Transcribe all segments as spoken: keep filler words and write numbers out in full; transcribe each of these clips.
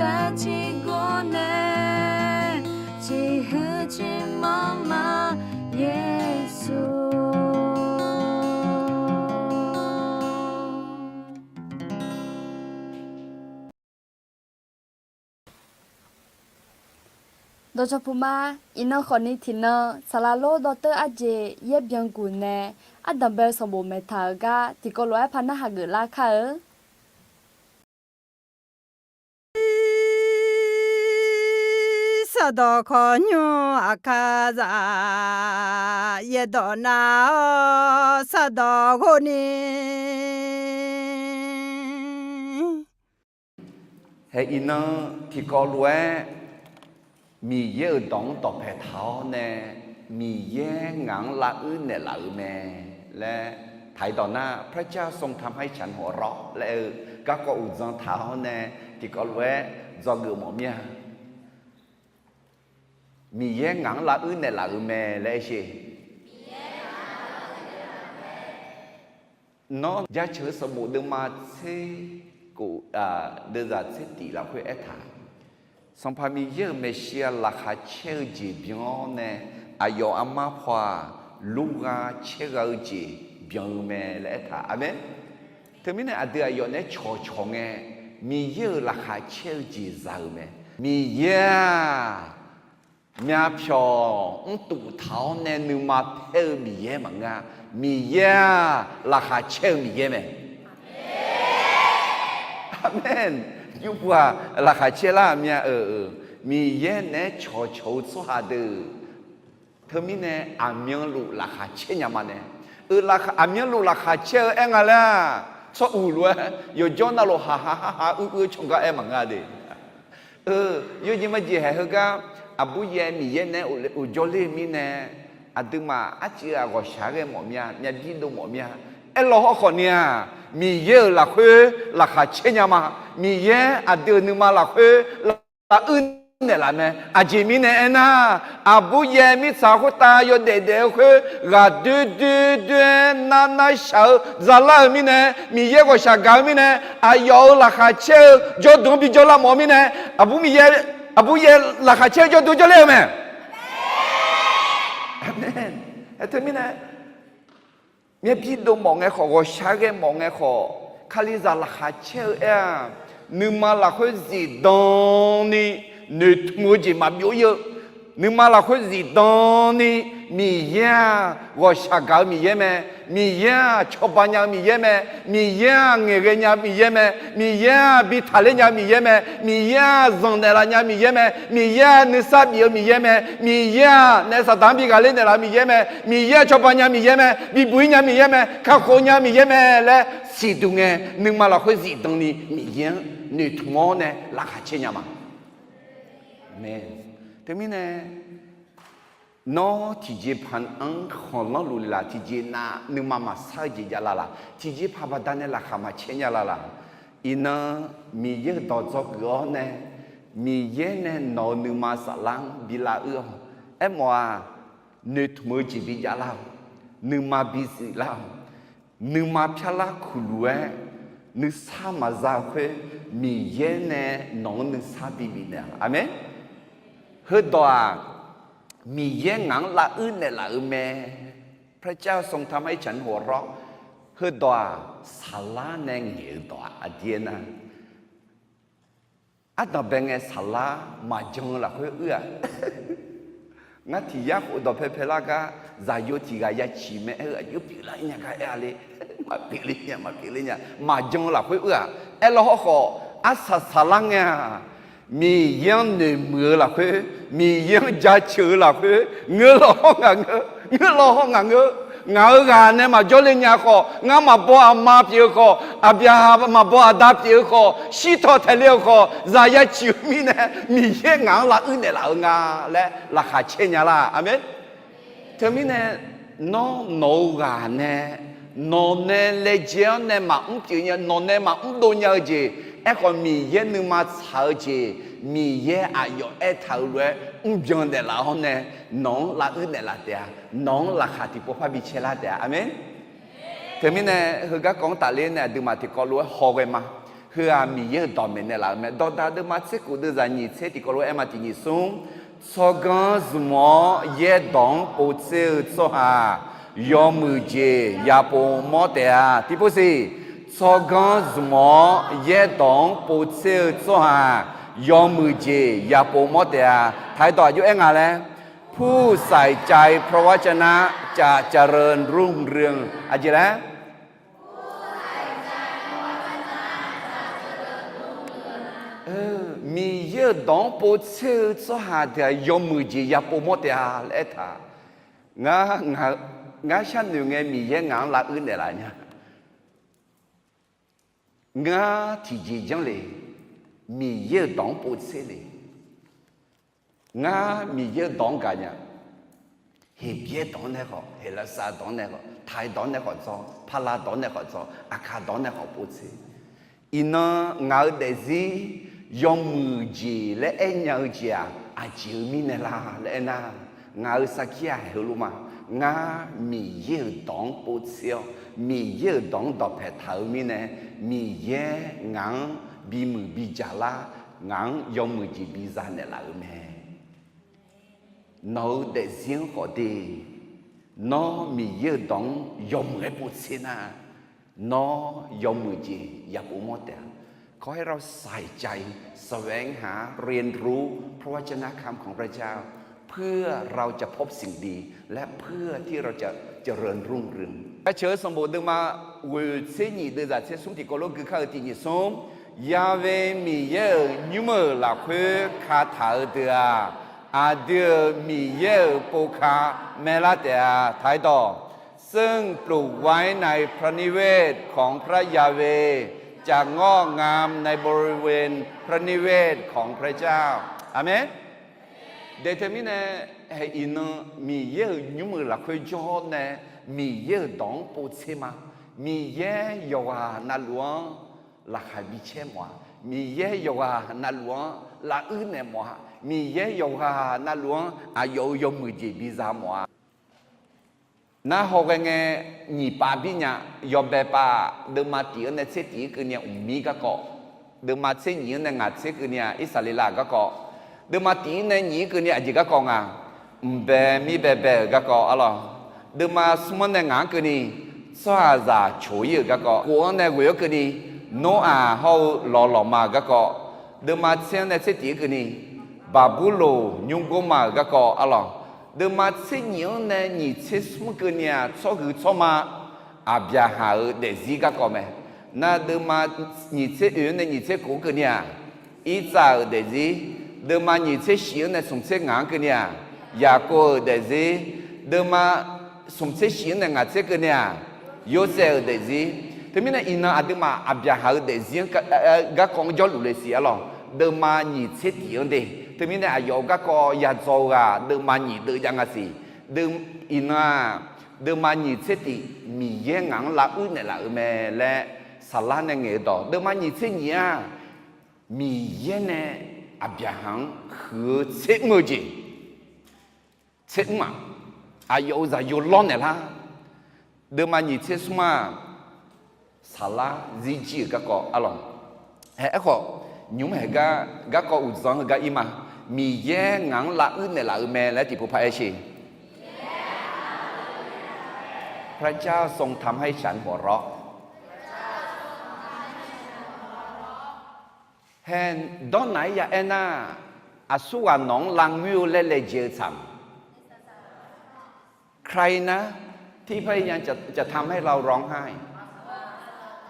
Aer tiqgawr nae, tiqhuiq tiqmanr ma, Yeqsur. Dawqcawq puq ma. Iqnan khawfni tiqnan saqlaq lor dawrteur arjeq yaer byan guq nae, ardanq bae-eu sanqbof maeqtaq-euq gar tiqkawv lof-aer par narhaq geuflar kar-eu. Sardawq khawqnymr aqkar zaq, yaerdawq nar-awr sardawq ghofni. Hae iqnan tiqkawv lof-aer Miqyaer-euq dawq-anr dawqpae taq-awr nae, Miqyaer ngaq-anr lavuir naeqlaf-euq mae laer taq-ir dawq nar, พระเจ้าทรงทำให้ฉันหัวเราะ laer-eu garkawv uqdzan taq-awr nae, tiqkawv lof-aer dzawgeuf mawf mir-a. Miqyaer ngaq-anr lavuir naeqlaf-euq mae laer aer sher. Nawr, Jaceuq-eu sanqbof deuvma tser kof, deuvzaq tser tif lafkhoer aertaq, Sanqpaq Miqyaer-euq maeqshi-aq laqkhaq caer-eu jeq byan-awr nae, aqyawf armar paw-aq, lurgha caergha-eu jeq byan-eu mae laer aertaq. Aqmeq. Teumirnae aqdui aqyawf naeq-aer cawqcawq ngae, Miqyaer-euq laqkhaq caer-eu jeq za-euq mae. Miqyaer-aq, myavpyawq mrtuf taq-awr nae nuima paer-eu Miqyaer maqngeur-a. Miqyaer-aq, laqkhaq caer-eu Miqyaer mae. Aqmeq. Yurpuq-aq, laqkhaq caer lar-aq myav-eu, Miqyaer naeq-aer cawqcawq-eu tsawrhaq deuq teumirnae aqmyanluf laqkhaq caer nya ma nae, aqmyanluf laqkhaq caer-eu aer nga laer-aq, tsawr uq lof-aer yawqjawr navluf haqha haqha uir uir-eu cawqgar aer maqngeur de. Yawjeq majeq haeq heugar, aqbur yaer Miqyaer naeq-aer uqjawr ler-eu mirnae, aqduimaf arcuiv-aq ghawqshaq ghae mawf mir-a, myavbir dov mawf mir-a. Aerlaw hawrkhawf ni-aq, Miqyaer-euq lafkhoer laqkhaq caer nya ma. Miqyaer aqdui-euq nuima lafkhoer lavuir naeqlaf mae. Aqjeq mirnae aernar, aqbur yaer mirtsaq khoertav yawdaef daef-eu khoer ghaqdoer doer doer-aer nar nar shaq-eu zalar-euq mirnae, Miqyaer ghawqshaq gaq-eu mirnae, aqyawf-euq laqkhaq caer-eu jawrduq-anr bijawr lar mawf-eu mirnae, aqbur yaer laqkhaq caer-eu jawrduq jawrler-eu mae. Aqmeq. Teumirnae myavbir dov mawf ngae khawf, ghawqshaq ghae mawf ngae khawf, Kalizaq laqkhaq caer-eu aer-aq, nuima lafkhoer zifdan ni noeqtmq-eu jeq maqbyov ir-eu, nuima lafkhoer zifdan ni Miqyaer-aq ghawqshaq gaq-eu Miqyaer mae. Miqyaer-aq cawba nya-eu Miqyaer mae. Miqyaer-aq ngaeqghae nya-eu Miqyaer mae. Miqyaer-aq bi taqler nya-eu Miqyaer mae. Miqyaer-aq zanqnaeq laf nya-eu Miqyaer mae. Miqyaer-aq nuisar bif-eu Miqyaer mae. Miqyaer-aq naef saqdaq-anr bi ghaqler naeqlaf-eu Miqyaer mae. Miqyaer-aq cawba nya Miqyaer mae. Bibuq ir nya Miqyaer mae. Kakhof nya Miqyaer mae laer siqduq ngae, nuima lafkhoer zifdan ni Miqyaer-anr noeqtmq-awr nae laqkhaq caer nya ma. Aqmeq. Teumirnae nawr tiqjeqpaq-anr khanqlanr luf le laq? Tiqjeq nav nuima maqsar-eu jeq javlar laq? Tiqjeqpaq baqdanae laqkhaq maqcaer nya lar laq? Iqnan Miqyaer-euq dawq dzawgeuf-awr nae, Miqyaer nae nawq-euq nuima saflar-anr bi lavuir-awq. Aermawf-aq, noeqtmq-eu jeq bijavlar-awq. Nuima bizif lar-awq. Nuima pyarlar kuqluf-aer nuisar maqza-eu khoer, Miqyaer nae nawq-anr nuisar bibif naeq-a. Aqmeq. Heudawq-aq, Miqyaer ngaq-anr lavuir naeqlaf-euq mae. พระเจ้าทรงทำให้ฉันหัวเราะ Heudawq-aq, saqlar nae ngaeq-eu dawq-aq aqdir aernar, ardanq bae ngae saqlar maqjan-eu lafkhoer uir-aq, ngar tiq yar khof dawqpae pae lar gar, zaqyo tiq ghaq ya ciq mae aer-eu aqjox pyeuflar nya gar aer-a le. Maqpyeuf le nya, maqpyeuf le nya, maqjan-eu lafkhoer uir-aq. Aerlaw hawrkhawf, arsaq saqlar ngae-aq, Miqyaer-anr noeqmuiq-eu lafkhoer, Miqyaer-anr jaceuq-eu lafkhoer, ngeur law hawr ngaq ngeur, ngeur law hawr ngaq ngeur. Ngaq-euq ghaq nae maqjawr le nya khawf, ngar maqbaw aqma pyeuf-eu khawf, aqbyaqhaq maqbaw aqda pyeuf-eu khawf, shirtaw taeq le-eu khawf, zaq ya ciq-eu mirnae, Miqyaer ngaq-anr lavuir naeqlaf-eu nga laer laqkhaq caer nya lar. Aqmeq. Teumirnae, nawr nawq-eu ghaq nae, nawq nae laejae-awr nae maqmr pyeuf nya, nawq nae maqmr dov nya-eu jeq, aerkhawf Miqyaer nuima tsaq-eu jeq, Miqyaer aqyawf aertaq-euq lof-aer mrbyan naeqlaf-awr nae, nawq-anr lavuir naeqlaf taef-a. Nawq-anr laqkhaq tiqpov par bi caer lar taef-a. Aqmeq. Teumirnae, heugar kawv-anr tafler nae aqduimaf tiqkawv lof-aer hawghae ma. Heu-aq Miqyaer-euq dawq maeqnaeq laf-euq mae. Dawqdaq deuvma tser khof deuvzaq nyiq tser tiqkawv lof-aer aer ma tiq nyiq smr. Tsawrganr zmq-awr yaerdawq-anr povtser-eu tsawrhaq yawmuiq jeq yapov mawr taef-a. Tiqpov siq. Tsawrganr zmq-awr yaerdawq-anr povtser-eu tsawrhaq yawmuiq jeq yapov mawr taef-a. Taq-aer dawq aqjox aer nga laer, ผู้ใส่ใจพระวจนะจะเจริญรุ่งเรือง aqjeq laer Miqyaer-euq dawq-anr povtser-eu tsawrhaq deuq-aq yawmuiq jeq yapov mawr taef-a laer aertaq. Ngar, ngar sharnoeq ngae Miqyaer ngaq-anr lavuir naeqlaf nya. Ngar tiqjeq janr le, Miqyaer-euq dawq-anr povtser le. Ngar Miqyaer-euq dawq-anr gaqnya. Heqbyaer dawq-anr nae khawf, Heqlaqsar dawq-anr nae khawf, Taiq dawq-anr nae khawf dzawr, Pala dawq-anr nae khawf dzawr, Aqkaq dawq-anr nae khawf povtser. Iqnan ngaq-euq daefzir yawmuiq jeq laer aernya-eu jeq-aq aqjeq-eu mirnae la laer aernar, ngaq-euq sarkir-aq heulof ma. Ngar Miqyaer-euq dawq-anr povtser-awr, Miqyaer-euq dawq-anr dawqpae taq-eu mirnae, Miqyaer ngaq-anr bimuiq bijaq lar, ngaq-anr yawmuiq jeq biza naeqlaf-euq mae. Nawq-euq daefzir-anr khawf de, nawr Miqyaer-euq dawq-anr yawmuiq-aer povtser nar, nawr yawmuiq jeq yapov mawr taef-a. ขอให้เราใส่ใจแสวงหาเรียนรู้พระวจนะคำของพระเจ้า เพื่อเราจะพบสิ่งดี และเพื่อที่เราจะเจริญรุ่งเรือง Aqceuq-eu sanqbof deuvma ghoeq tser nyiq deuvzaq tser smr tiqkawv lof gui kar-eu tiq nyiq smr. Ya'we Miqyaer-euq nymr-euq lafkhoer kataq-eu deuq-aq, aqdui-euq Miqyaer-euq pov ka maelar taef-a. Taq-aer dawq, ซึ่งปลูกไว้ในพระนิเวศของพระยาเวห์ จะงอกงามในบริเวณพระนิเวศของพระเจ้า Aqmeq. Daeq teumirnae, iqnan Miqyaer-euq nymr-euq lafkhoer jawr-awr nae, Miqyaer-euq dawq-anr povtser ma. Miqyaer yawqghaq navluf-anr laqkhaq bicaer mawf-a. Miqyaer yawqghaq navluf-anr lavuir naeq mawf-a. Miqyaer yawqghaq navluf-anr aqyawf-euq yawmuiq jeq biza mawf-a. Nar hawghae ngae nyiq pav bir nya. Yawbae pav deuvma tiq-anr nae tser tiq-ir keuvni-aq, mqmir garkawv. Deuvma tser nyiq-anr nae ngaq tser keuvni-aq, Irsaqleqlav-euq garkawv. Deuvma tiq-ir nae nyiq-ir keuvni aqjeq garkawv nga. Mqbae mirbae bae-euq garkawv arlawq. Deuvma smr-anr nae ngaq-anr keuvni, tsawrhaqzaq coq-ir-euq garkawv. Khof-anr nae ghoeq-awr keuvni, Noraq hawr-eu lawqlawqma-euq garkawv. Deuvma tser-anr nae tser tiq-ir keuvni, Baqburloq nymrgor ma-euq garkawv arlawq. Deuvma tser nyiq-anr nae nyiq tser smr keuvni-aq, tsawrhuiq tsawrma Aqbyaqhaq-euq daefzir garkawv mae. Nar deuvma nyiq tser oeq-anr nae nyiq tser khof-anr keuvni-aq, Irtsav-euq daefzir. Deuvma nyiq tser shif-anr nae smq tser ngaq-anr keuvni-aq, Yaqkov-euq daefzir. Deuvma smq tser shif-anr nae ngaq tser keuvni-aq, Yorsaev-euq daefzir. Teumirnae iqnan aqduimaf Aqbyaqhaq-euq daefzir-anr garkawv-anr jawrluf le siq arlawq. Deuvma nyiq tser tiq-anr de. Teumirnae aqyawf-euq garkawv yadzaw-eu ghaq deuvma nyiq deuv jav nga siq. Iqnan-aq, deuvma nyiq tser tiq Miqyaer ngaq-anr lavuir naeqlaf-euq mae laer saqlar nae ngaeq-eu dawq. Deuvma nyiq tser nyiq-aq, Miqyaer nae Aqbyaqhaq-anr huiq-eu tser mr-eu jeq. Tser mr-aq, aqyawf-euq zaqyo lawrnaeq lar. Deuvma nyiq tser smr-aq, saqlar zirjir-euq garkawv arlawq. Hae, aerkhawf, nymr haeq gar garkawv uqdzan-eu gar ir ma. Miqyaer ngaq-anr lavuir naeqlaf-euq mae laer tiqpov par aer sher. พระเจ้าทรงทำให้ฉันหัวเราะ Hae, dawrnaq-aer ya aernar, aqsurghaq nawq-anr lavngoer-eu laer laejae-eu tsaq-a. ใครนะ ที่พยายามจะทำให้เราร้องไห้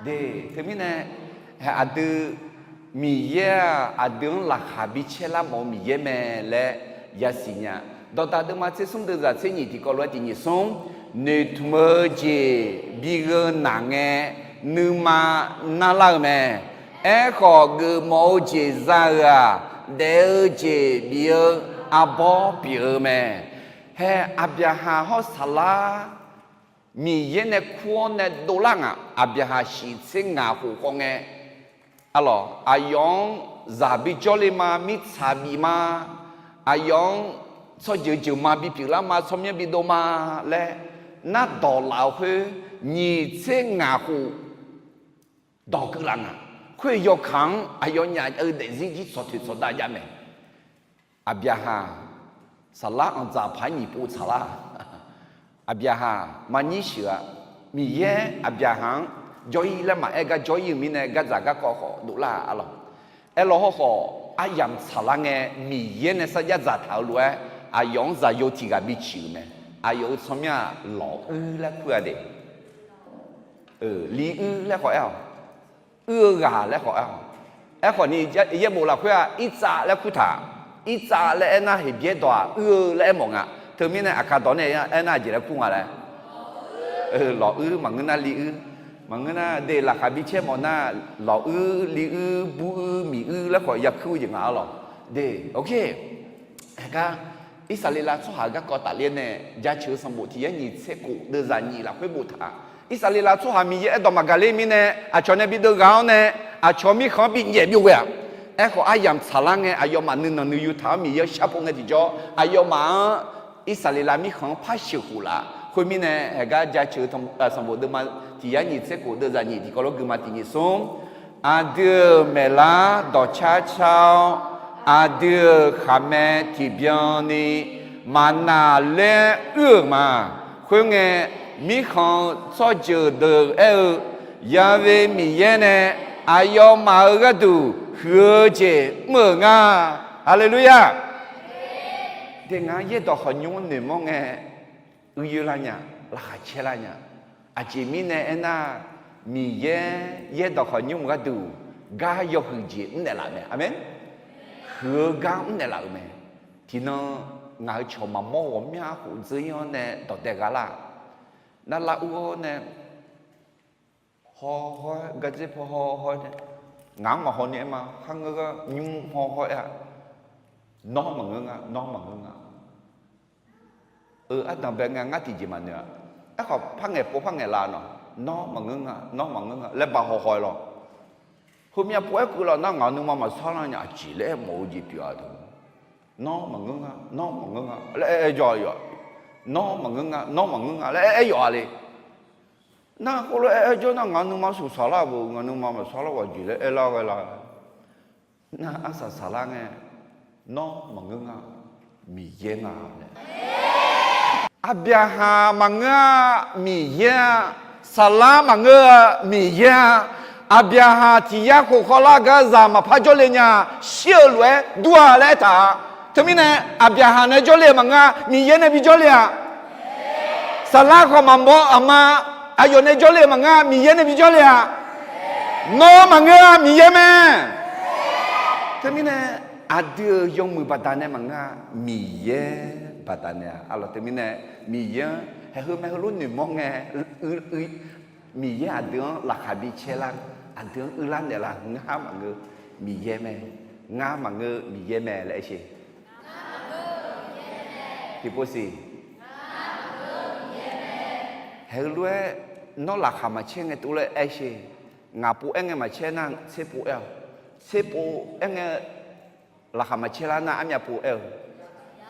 De, teumirnae, aqdui, Miqyaer-aq aqdui-anr laqkhaq bicaer lar mawf-eu Miqyaer mae laer yasiq nya. Dawqdaq deuvma tser smr deuvzaq tser nyiq tiqkawv lof-aer tiq nyiq smr, noeqtmq-eu jeq bi gheu naq ngae, nuima narlar-eu mae. Aerkhawf, geufmawf-eu jeq za-euq-aq, daef-eu jeq bif-eu arbawr pyeuf-eu mae. Hae, Aqbyaqhaq hawr Saqlar Miqyaer nae kur-awr nae dovlar ngaq, Aqbyaqhaq shiq tser ngaq khof khawf ngae, arlawq, aqyawf-anr zaq bijawr le ma, mirtsaq bif ma, aqyawf-anr tsawrjeuq jeuqma bipyeuf lar ma, tsawrmyanr bidov ma laer nardawq laf-eu khoer, nyiq tser ngaq khof dawq keuv laf ngaq. Khoer yawkaq-anr aqyawfnyaf-eu daefzir jir tsawqtoeq tsawqdav jav mae. Aqbyaqhaq, saqlar anqdzaq paq-aer nyiq pov tsaqlar. Aqbyaqhaq maqnyir sheuq-a. Miqyaer Aqbyaqhaq-anr jawr-ir laer maqaer gar jawr-ir-euq mirnae gardzaq garkawv khawf dovlar-a arlawq. Aerlawr hawrkhawf aryamq tsaqlar ngae, Miqyaer nae sarjax dzaqtaq-eu lof-aer aqyawf-anr zaqyo tiq ghaq biciq-euq mae. Aqyawf-euq tsawrmyanr-aq lawquir laer kur-a de. Liuir laer khawf aer-awq. Uir-eu ghaq laer khawf aer-awq. Aerkhawf ni yaerbof lafkhoer-aq irtsav laer kurtaq. Irtsav laer aernar Heqbyaer dawq-aq uir-eu laer aermawf nga. Teumirnae Aqkaq dawq nae aernar aqjeq laer kur nga laer, lawquir maqngeur nar liuir, maqngeur nar de laqkhaq bicaer mawf nar, lawquir liuir buruir miquir laer khawf yakuir-eu jeq nga arlawq. De, ok. Aergar Irsaqleqlav tsawrhaq-euq garkawv tafler nae jaceuq-eu sanqbof tiq yar nyiq tser khof deuvzaq nyiq lafkhoer boftaq-a. Irsaqleqlav tsawrhaq Miqyaer aerdawq maqgaq ler mirnae aqcawq nae bideuv ghaq-awr nae, aqcawq mirkhanq-anr binyaef byov ghae-aq. Aerkhawf aryamq tsaqlar ngae aqyawfmaf nuinanq nuiyu taq-awr Miqyaer-anr sharpov ngae tiqjawr aqyawfmaf-anr Irsaqleqlav mirkhanq-anr par sheuqkhof laf. Khoermirnae haeqgar jaceuq-eu sanqbof deuvma tiq yar nyiq tser khof deuvzaq nyiq tiqkawv lof guima tiq nyiq smr. Aqdui-euq maeqlar dawqcar car-awr, aqdui-euq khaqmae tiqbyan ni maqnaq laer uir-euq ma. Khoerngae, mirkhanq-eu tsawrjeuq deuq aer-eu, Ya've Miqyaer nae aqyawfmaf-euq gharduq huiq-eu jeq mr-euq nga. Haleluya! De, ngaq-anr yaerdawq khawqnymr noeqmawr ngae, uiyoer lar nya, laqkhaq caer lar nya. Aqjeq mirnae aernar, Miqyaer yaerdawq khawqnymr gharduq gar yawhuiq jeq mrnaeq laf mae. Aqmeq. Huiq-eu gar mrnaeq laf-euq mae. Tiqnan ngaq-euq cawq maqmawr ghawqmya khof dzeur-ir-awr nae dawqdae gha lar. Nar lar ur-awr nae haw haw-aer gardzer paw haw haw-aer nae, ngaq-anr maqhaw ni aer ma, kharngeur gar nymr haw haw-aer-a. Nawr maqngeur nga, nawr maqngeur nga. Eu, ardanqbae ngae ngar tiqjeq maqnoeq-a. Aerkhawf par ngaeq pov par ngaeq laf nawq, nawr maqngeur nga, nawr maqngeur nga laer ba haw haw-aer lawr. Heumyav pov-aer keuv laf nar ngaq nuima maqsar lar nya, aqjeq laer aermawf-eu jeq pyeuf-a teu. Nawr maqngeur nga, nawr maqngeur nga laer aer aer jawr-a yawf. Nawr maqngeur nga, nawr maqngeur nga laer aer aer yawf-a le. Nar khoerlof aer aer jawr nar ngaq nuima smq saqlar-a beu, ngaq nuima maqsar lar ghaq jeq laer aer lar ghae la. Nar arsaq saqlar ngae, nawr maqngeur nga, Miqyaer nga laer. Aqbyaqhaq maqngeur-a, Miqyaer-a. Saqlar maqngeur-a, Miqyaer-a. Aqbyaqhaq tiq yar khof khawvlar gar zaq maqpar jawrle nya, shir-euq lof-aer dur-a laer aertaq-a. Teumirnae Aqbyaqhaq nae jawrle-euq maqngeur-a, Miqyaer nae bi jawrle-a. Saqlar khawf maqmawr aqma, aqyawf nae jawrle-euq maqngeur-a, Miqyaer nae bi jawrle-a. Nawr maqngeur-a, Miqyaer mae. Teumirnae aqdui-euq yawmuiq baqdanae maqngeur-a, Miqyaer baqdanae-a. Arlawq teumirnae Miqyaer-anr haeq heu mae heulof noeqmawr ngae, Miqyaer aqdui-anr laqkhaq bi caer lar, aqdui-anr uilar naeqlar, ngar maqngeur Miqyaer mae, ngar maqngeur Miqyaer mae laer aer sher. Tiqpov siq. Haeq heulof-aer nawr laqkhaq maqcaer ngae tov laer aer sher. Ngaq pov-aer ngae maqcaer nar tser pov-aer-awq. Tser pov-aer ngae laqkhaq maqcaer lar nar armyav pov-aer-eu.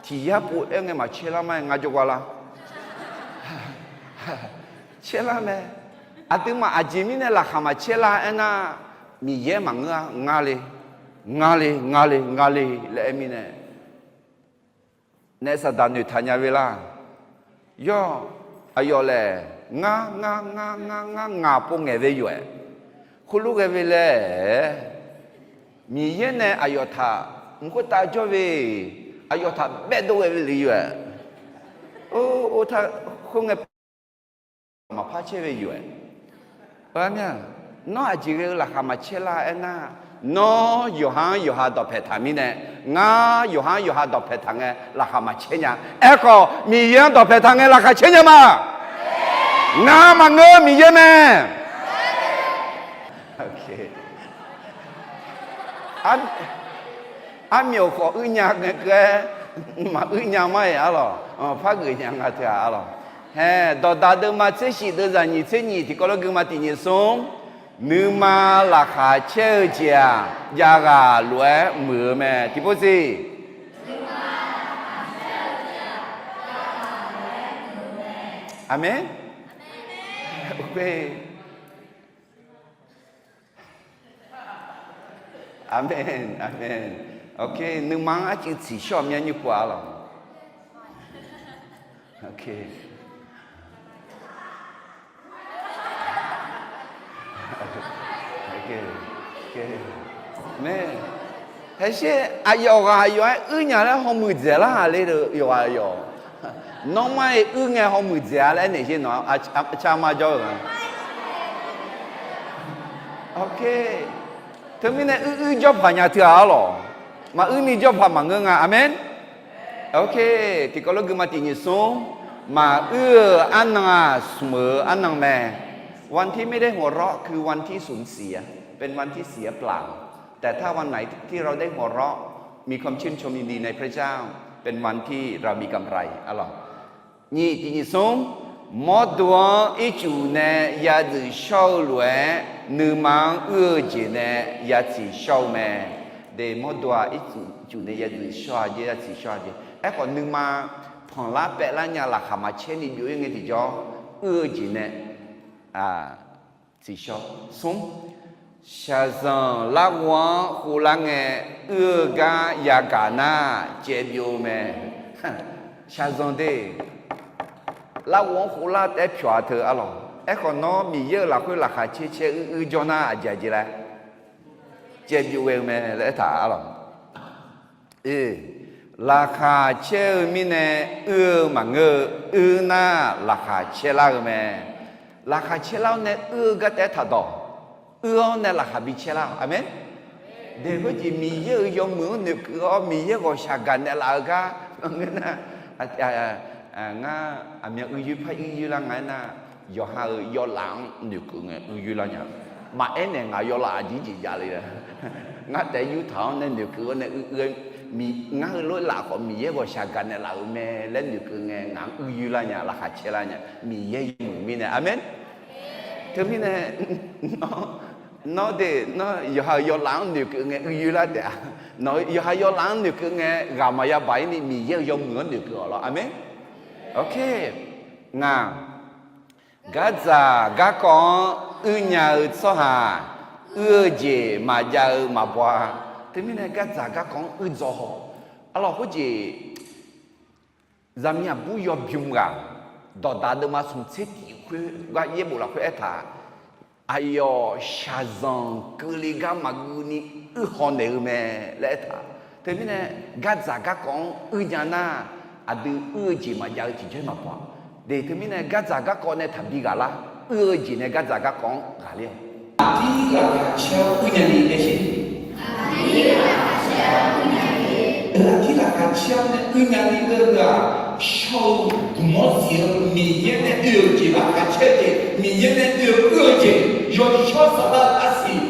Tiq yar pov-aer ngae maqcaer lar ma-aer ngar jawrgar lar. Caer lar mae. Aqduimaf aqjeq mirnae laqkhaq maqcaer lar aernar, Miqyaer maqngeur-a, ngar le, ngar le, ngar le, ngar le laer aer mirnae naef saqdaq noeqtaq nya ve lar. Yawr, aqyawf laer ngar ngar ngar ngar ngar ngaq pov ngaeq ve yawf-aer, khoerlof ghae ve laer, Miqyaer nae aqyawf taq mq khoertav jawr ve, aqyawf taq baedov ghae ve le yawf-aer, or, khoerngae maqpar caer ve yawf-aer. Nawr aqjeq ghae-eu laqkhaq maqcaer lar aernar, nawr yawqha-anr yawqha dawqpaeq taq mirnae, ngar yawqha-anr yawqha dawqpaeq taq ngae laqkhaq maqcaer nya. Aerkhawf Miqyaer-anr dawqpaeq taq ngae laqkhaq caer nya ma. Ngar maqngeur Miqyaer mae. Armyof khawf uir nya ngae keuv-aer, maquir nya ma-iq arlawq, par geuf nya nga teu-aq arlawq. Hae, dawqdaq deuvma tser shif deuvzaq nyiq tser nyiq tiqkawv lof guima tiq nyiq smr, nuima laqkhaq caer-eu jeq-aq, jav ghaq lof-aer muiq-eu mae. Tiqpov siq. Aqmeq. Aqmeq, aqmeq. Ok, nuima-anr arcuiv tsiqshawr-eu myanr nymr pov-a lawq. Ok. Mae, haesher aqyawf ghaq yawf-aer uir nya laer hawmuiq dzaeq lar-aq le yawqghaq yawf. Nawmaf-iq uir ngae hawmuiq dzaeq-a laer aernaeq sher nawq-a, car ma jawr-eu nga. Ok. Teumirnae uir uir jawrpaq nya teu-aq arlawq. Maquir ni jawrpaq maqngeur nga. Aqmeq. Ok, tiqkawv lof guima tiq nyiq smr, maquir-eu arnan-aq smq-eu arnan mae. วันที่ไม่ได้หัวเราะคือวันที่สูญเสีย เป็นวันที่เสียเปล่า แต่ถ้าวันไหนที่เราได้หัวเราะ มีความชื่นชมยินดีในพระเจ้า เป็นวันที่เรามีกำไร arlawq. Nyiq tiq nyiq smr, mawrdo-anr ircuf nae ya dzuif shawr-eu lof-aer, nuima-anr uir-eu jeq nae ya tsiq shawr-eu mae. De mawrdo-aq ircuf nae ya dzuif shawr-a jeq, ya tsiq shawr-a jeq. Aerkhawf nuima panqlar paevlar nya laqkhaq maqcaer ni byov-ir ngae tiqjawr, uir-eu jeq nae tsiq shawr. Smr, shaqzanq larghov-anr hovlar ngae, uir-eu gar yagaq nar caev byov-eu mae. Shaqzanq de, larghov-anr hovlar taef-aer pyawq-a teu arlawq. Aerkhawf nawr Miqyaer-euq lafkhoer laqkhaq caer caer uir uir jawr nar aqjeq aqjeq laer caev byov ghae-eu mae laer aertaq arlawq. Laqkhaq caer-eu mirnae uir-eu maqngeur-eu, uir nar laqkhaq caer lar-eu mae. Laqkhaq caer lar-awr nae uir-eu gar taef-aer taqdawq. Uir-awr nae laqkhaq bi caer lar-awq. Aqmeq. De khoerjeq Miqyaer-euq yawmuiq-anr noeqkeuv-awr Miqyaer ghawqshaq gaqnaeq laf-eu gar ngeur nar, ngar aqmyan uir yoer par uir yoer lar nga aernar, yawqha-euq yawlaf-anr noeqkeuv ngae uir yoer lar nya. Maqaer naeq ngaq yawlaf aqjeq jeq jav le-a. Ngar taef-aer yurtaq-awr nae noeqkeuv-awr nae uir uir-aer, ngar heulof-aer laf khawf Miqyaer ghawqshaq gaqnaeq laf-euq mae laer noeqkeuv ngae ngaq-anr uir yoer lar nya, laqkhaq caer lar nya, Miqyaer yawmuiq mirnae. Aqmeq. Teumirnae nawr de, nawr yawqha-euq yawlaf-anr noeqkeuv ngae uir yoer lar taef-a. Nawq-eu yawqha yawlaf-anr noeqkeuv ngae ghaq maqya baq-ir ni Miqyaer-euq yawmuiq-anr noeqkeuv-awq lawr. Aqmeq. Ok. Ngaq, gardzaq garkawv-anr uir nya-eu tsawrhaq, uir-eu jeq maqjav-eu maqbaw-a. Teumirnae gardzaq garkawv-anr uir dzaw haw. Arlawq khoerjeq zaqmiq aqbur yawbymr ghaq, dawqdaq deuvma smq tser tiq khoer gar yaerbof lafkhoer aertaq, aqyawf shaqzanq keuvle gar maqgui ni uir haw naeq-eu mae laer aertaq. Teumirnae gardzaq garkawv-anr uir nya nar, aqdui uir-eu jeq maqjav-eu tiqjawr maqbaw-a. De teumirnae gardzaq garkawv nae taqbi ghaq lar, uir-eu jeq nae gardzaq garkawv-anr ghaqler-awq. Aqdir laqkhaq caer-awr uir nya ni laer sher. Aqdir laqkhaq caer-awr nae uir nya ni laer-eu-aq, shawr-eu guqmawr siq-eu Miqyaer nae oe-euq jeq laqkhaq caer-eu jeq, Miqyaer nae oe-eu uir-eu jeq, yawshawr saflar-eu arsiq,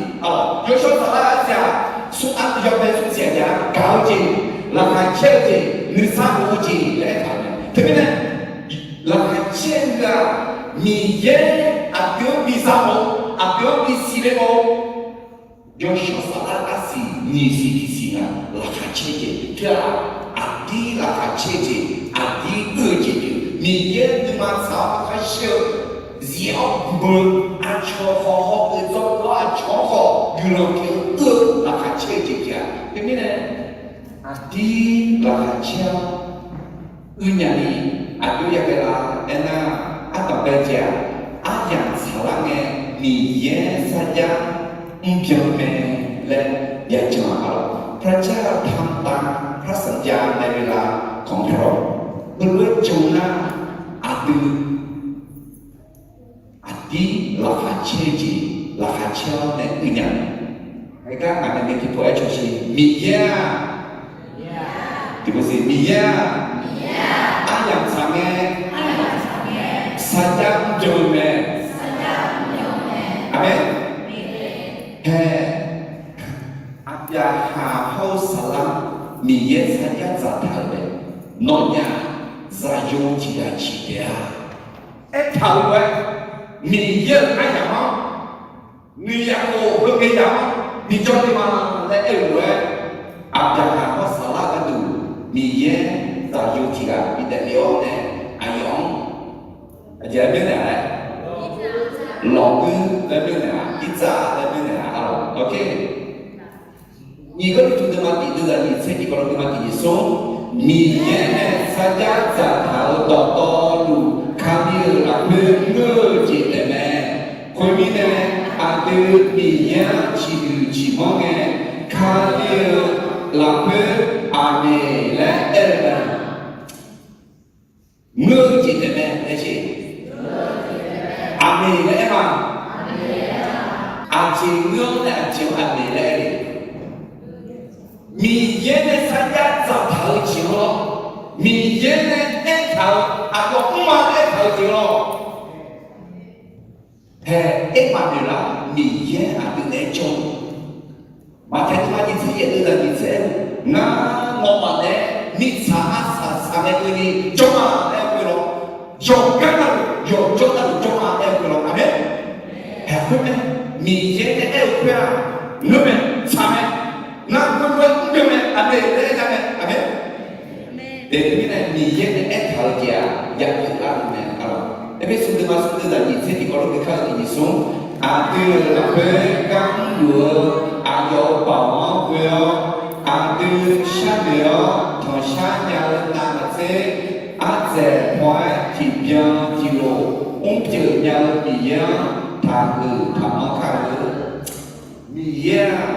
yawshawr saflar-eu arsiq-aq, smr-anr yawbae smr siq-aq jav gaq-eu jeq, laqkhaq caer-eu jeq, nuisar of-eu jeq laer aertaq-euq mae. Teumirnae laqkhaq caer-eu ghaq, Miqyaer aqdui-anr bi za mawf-eu, aqdui-anr bi siqle mawf-eu, yawshawr saflar arsiq nyiq siq tiq siq ngaq laqkhaq caer jeq teu-aq, aqdir laqkhaq caer jeq, aqdir uir-eu jeq pyeuf. Miqyaer nuima tsaq-awr nuikhanr shir-eu, zir-awr beu, aqcawq khawf haw-eu dzawr-awr aqcawq-anr khawf guiqlanq pyeuf-eu uir-eu laqkhaq caer-eu jeq pyeuf-a. Teumirnae aqdir laqkhaq caer-awr uir nya ni aqjox yaghae la aernar, ardanq bae jeq-aq, aryamq tsaqlar ngae Miqyaer sarjax mrbyan mae laer yajan-a lawq. พระเจ้าทำตามพระสัญญาในเวลาของพระองค์ heulof-aer jan nar, aqdui aqdir laqkhaq caer-eu jeq laqkhaq caer-awr nae uir nya. Heugar ngaq nae tiqpov-aer cawsher, Miqyaer-aq, tiqpov siq, Miqyaer-aq, aryamq tsaq ngae sarjax mrbyan-eu mae. Aqmeq. Hae, Aqbyaqhaq hawr-eu Saqlar Miqyaer sarjax dzaqtaq-euq mae. Nawnyaf zaqyo tiq ghaq ciq taef-a. Aertaq-euq lof-aer, Miqyaer-euq aryamq-anr noeqyaq khof heungae yaq-anr bijawr le ma laer aer-euq lof-aer, Aqbyaqhaq hawr Saqlar gharduq Miqyaer zaqyo tiq ghaq bitaef le-awr nae aqyawf-anr aqjeq-aer byaer naeq-a laer, lawqguir laer byaer naeq-a, irtsav laer byaer naeq-a, arlawq. Ok. Tiq Gawrliqtu deuvma tiq deuvzaq nyiq tser tiq Gawrliqtu deuvma tiq nyiq smr, Miqyaer nae sarjax dzaqtaq-euq dawqtawvluf Kali-euq lafkhoer ngeur-eu jeq taefmae. Khoermirnae, aqdui Miqyaer-anr ciqhuiq ciqmanr ngae, Kali-euq lafkhoer Aqmeq laer aer-eu mae. Ngeur-eu jeq taefmae laer jeq. Aqmeq laer aer ma. Aqjeq ngeur-awr nae aqjeq-anr Aqmeq laer aer-eu. Miqyaer nae sarjax dzaqtaq-eu jeq-anr lawr, Miqyaer nae aertaq-euq aqyawf mrma aertaq-eu jeq-anr lawr. Hae, aermaf noeqlar Miqyaer aqdui naeq-aer jawr-eu. Maqtaeq teuma nyiq tser yaeq deuvzaq nyiq tser, ngar nawmaf naeq-aer mirtsaq arsaq saqnaeq keuvni jawr ma laer aer-eu lawr. Yawqgar navluf yawqjawr navluf jawr ma laer aer-eu lawr. Aqmeq. Haeq khoer mae, Miqyaer nae aer-eu khoer-aq, ngeur mae, tsaq mae. Ngar khoerlof-aer mrbyan mae, Aqmeq laer aer-a mae. Aqmeq. Teumirnae Miqyaer nae aertaq-eu jeq-aq, yaqkeuv lar-eu mae. Aqlawq, Erpersu deuvma smr deuvzaq nyiq tser tiq Gawrliqtu kar-eu tiq nyiq smr, aqdui-euq lafkhoer gar mrluf-eu aqyawf-euq baoq-anr ghoe-awr, aqdui sharnoeq-awr tanqshar nya-eu navmaqtser, ardzaeq paw-aer tiqbyan tiqlof mrpyeuf nya-eu Miqyaer-anr taqhuiq taqmanr kar-eu. Miqyaer-aq,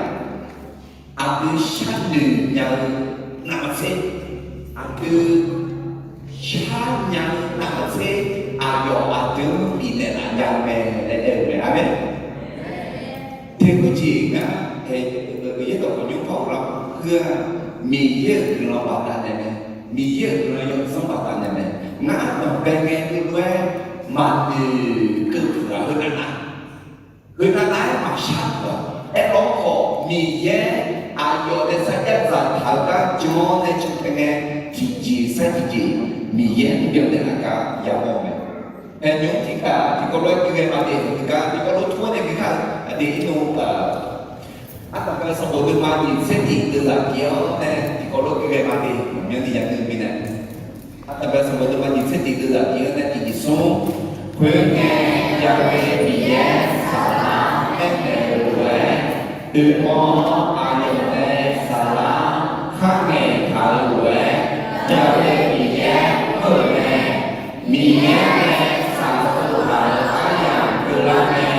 aqdui sharnoeq nya-eu navmaqtser, aqdui sharnya-eu navmaqtser, aqyawf aqdui-anr bifnaeq laf nya-eu mae laer aer-eu mae. Aqmeq. Teughoe jeq ngar, yaerdawq khawf nymr par ghoflar-eu heu-aq, Miqyaer-euq guiqlanq baqdanae mae. Miqyaer-euq guiqlanq yawdzanr baqdanae mae. Ngar danqbae ngae heulof-aer maqnoeq keuv puq-aq, heu navnav, heu navnav-aer maqshar-aq. Aerlawr khawf, Miqyaer aqyawf nae sarjax dzaqtaq-eu gar jan-awr nae cantae ngae, tiqjeq sar tiqjeq Miqyaer mrbyan naeqlaf gar yamawr-eu mae. Haeq nymr tiqkhav tiqkawv lof-aer gui ghae ma de, tiqkhav tiqkawv lof-aer tmr-awr nae gui kar-eu aqdui irnov-eu Ardanqbae sanqbof deuvma nyiq tser tiq deuvzaq tiq-anr nae tiqkawv lof-aer gui ghae ma de, maqmyanni yaqdui mirnae. Ardanqbae sanqbof deuvma nyiq tser tiq deuvzaq tiq-anr nae tiq nyiq smr. Khoerngae, Yaqkhaer Miqyaer Saflar-anr aernaeq-euq lof-aer, oeqmawr-awr aqyawf nae Saflar-anr kharngaeq taq-euq lof-aer, Yaqkhaer Miqyaer mr-euq mae. Miqyaer nae tsaqtsov taq-euq aryamq keuvlar ngae,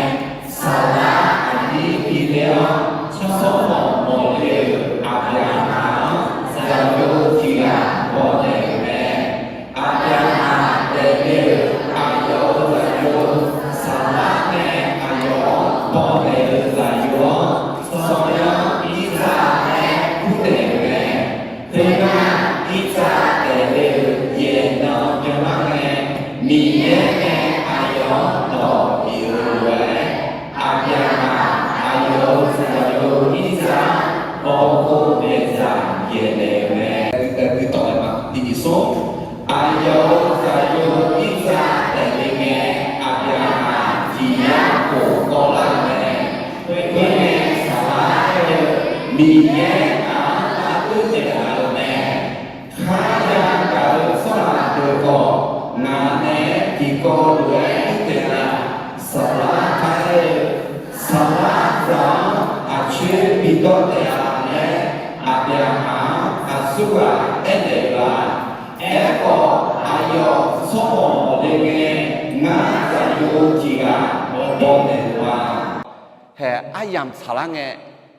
Saflar aqnyir bi le-awr, tsawrmawq mawqle-euq Aqbyaqhaq-anr zaqyo tiq ghaq bawq naeq-euq mae. Aqbyaqhaq daefle-euq aqyawf-euq zaqyo, Saflar nae aqyawf-anr bawq naeq-euq zaqyo-anr, Sanqbof Irtsav laer kurnaeq-euq mae. Khoernar, Irtsav daefle-euq yaeqnan byanlar ngae, Miqyaer nae aqyawf-anr dawq bif-eu lof-aer, Aqbyaqhaq aqyawf-euq zaqyo Irtsav-anr bawqkhov daeqdzaq yaeqnaeq-euq mae. Uqtawf-aer ma, tiq nyiq smr. Aqyawf-euq zaqyo Irtsav daefle ngae, Aqbyaqhaq tiq yar khof kawvlar-euq mae. Khoerngae, Saflar aer-eu, Miqyaer ngaq-anr aqdui taeqlaf-euq mae. Kharya gaq-eu tsawrhaq deuq khawf, ngaq naeq-aer tiqkawv lof-aer taeqlaf. Saflar kar aer-eu, Saflar zaq-anr aqcoer bidawr taef-a laer, Aqbyaqhaq-anr aqsurghaq aernaeq-euq la? Aerkhawf, aqyawf tsawrmawq mawqle ngae, ngar zaqyo tiq ghaq bawq naeq-euq ma. Hae, aryamq tsaqlar ngae,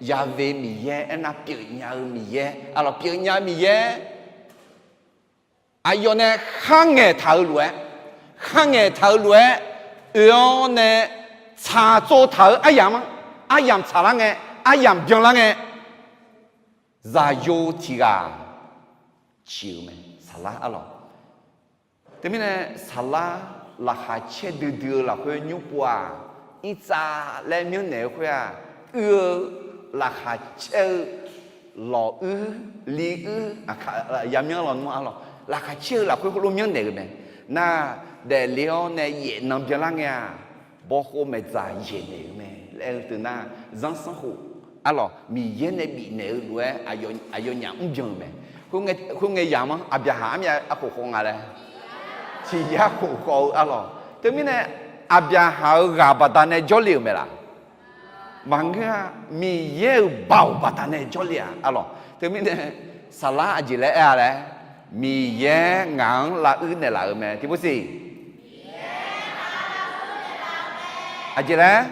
Yaqkhaer Miqyaer aernar pyeufnya-eu Miqyaer, aqlawq pyeufnya-eu Miqyaer, aqyawf nae kharngaeq taq-eu lof-aer, kharngaeq taq-eu lof-aer, oe-awr nae tsaqtsov taq-eu aryamq-anr, aryamq tsaqlar ngae, aryamq byanlar ngae, zaqyo tiq ghaq ciq-eu mae, Saflar arlawq. Teumirnae Saflar laqkhaq caer duidui-eu lafkhoer nymr pov-aq, Irtsav laer myanrnaeq-eu khoer-aq, uir-eu laqkhaq caer-eu lawq uir, li uir, yamyanr lawq nmr arlawq, laqkhaq caer-eu lafkhoer heulof myanrnaeq-euq mae. Nar, daefle-awr nae yaefnan byanlar ngae-aq, bawqkhov maeqdzaq yaeqnaeq-eu mae laer-eu teu nar, zanrsanrkhof arlawq Miqyaer nae bifnaeq-eu lof-aer aqyawfnyaf mrbyan-eu mae. Khoerngae yamq-anr Aqbyaqhaq armyav arkhof khof nga laer, tiq yar khof khawf-eu arlawq. Teumirnae Aqbyaqhaq-euq ghaq baqdanae jawrle-euq mae laq? Maqngeur-a. Miqyaer-euq baoq baqdanae jawrle-aq arlawq. Teumirnae saqlar aqjeq laer aer-a laer, Miqyaer ngaq-anr lavuir naeqlaf-euq mae. Tiqpov siq. Aqjeq laer?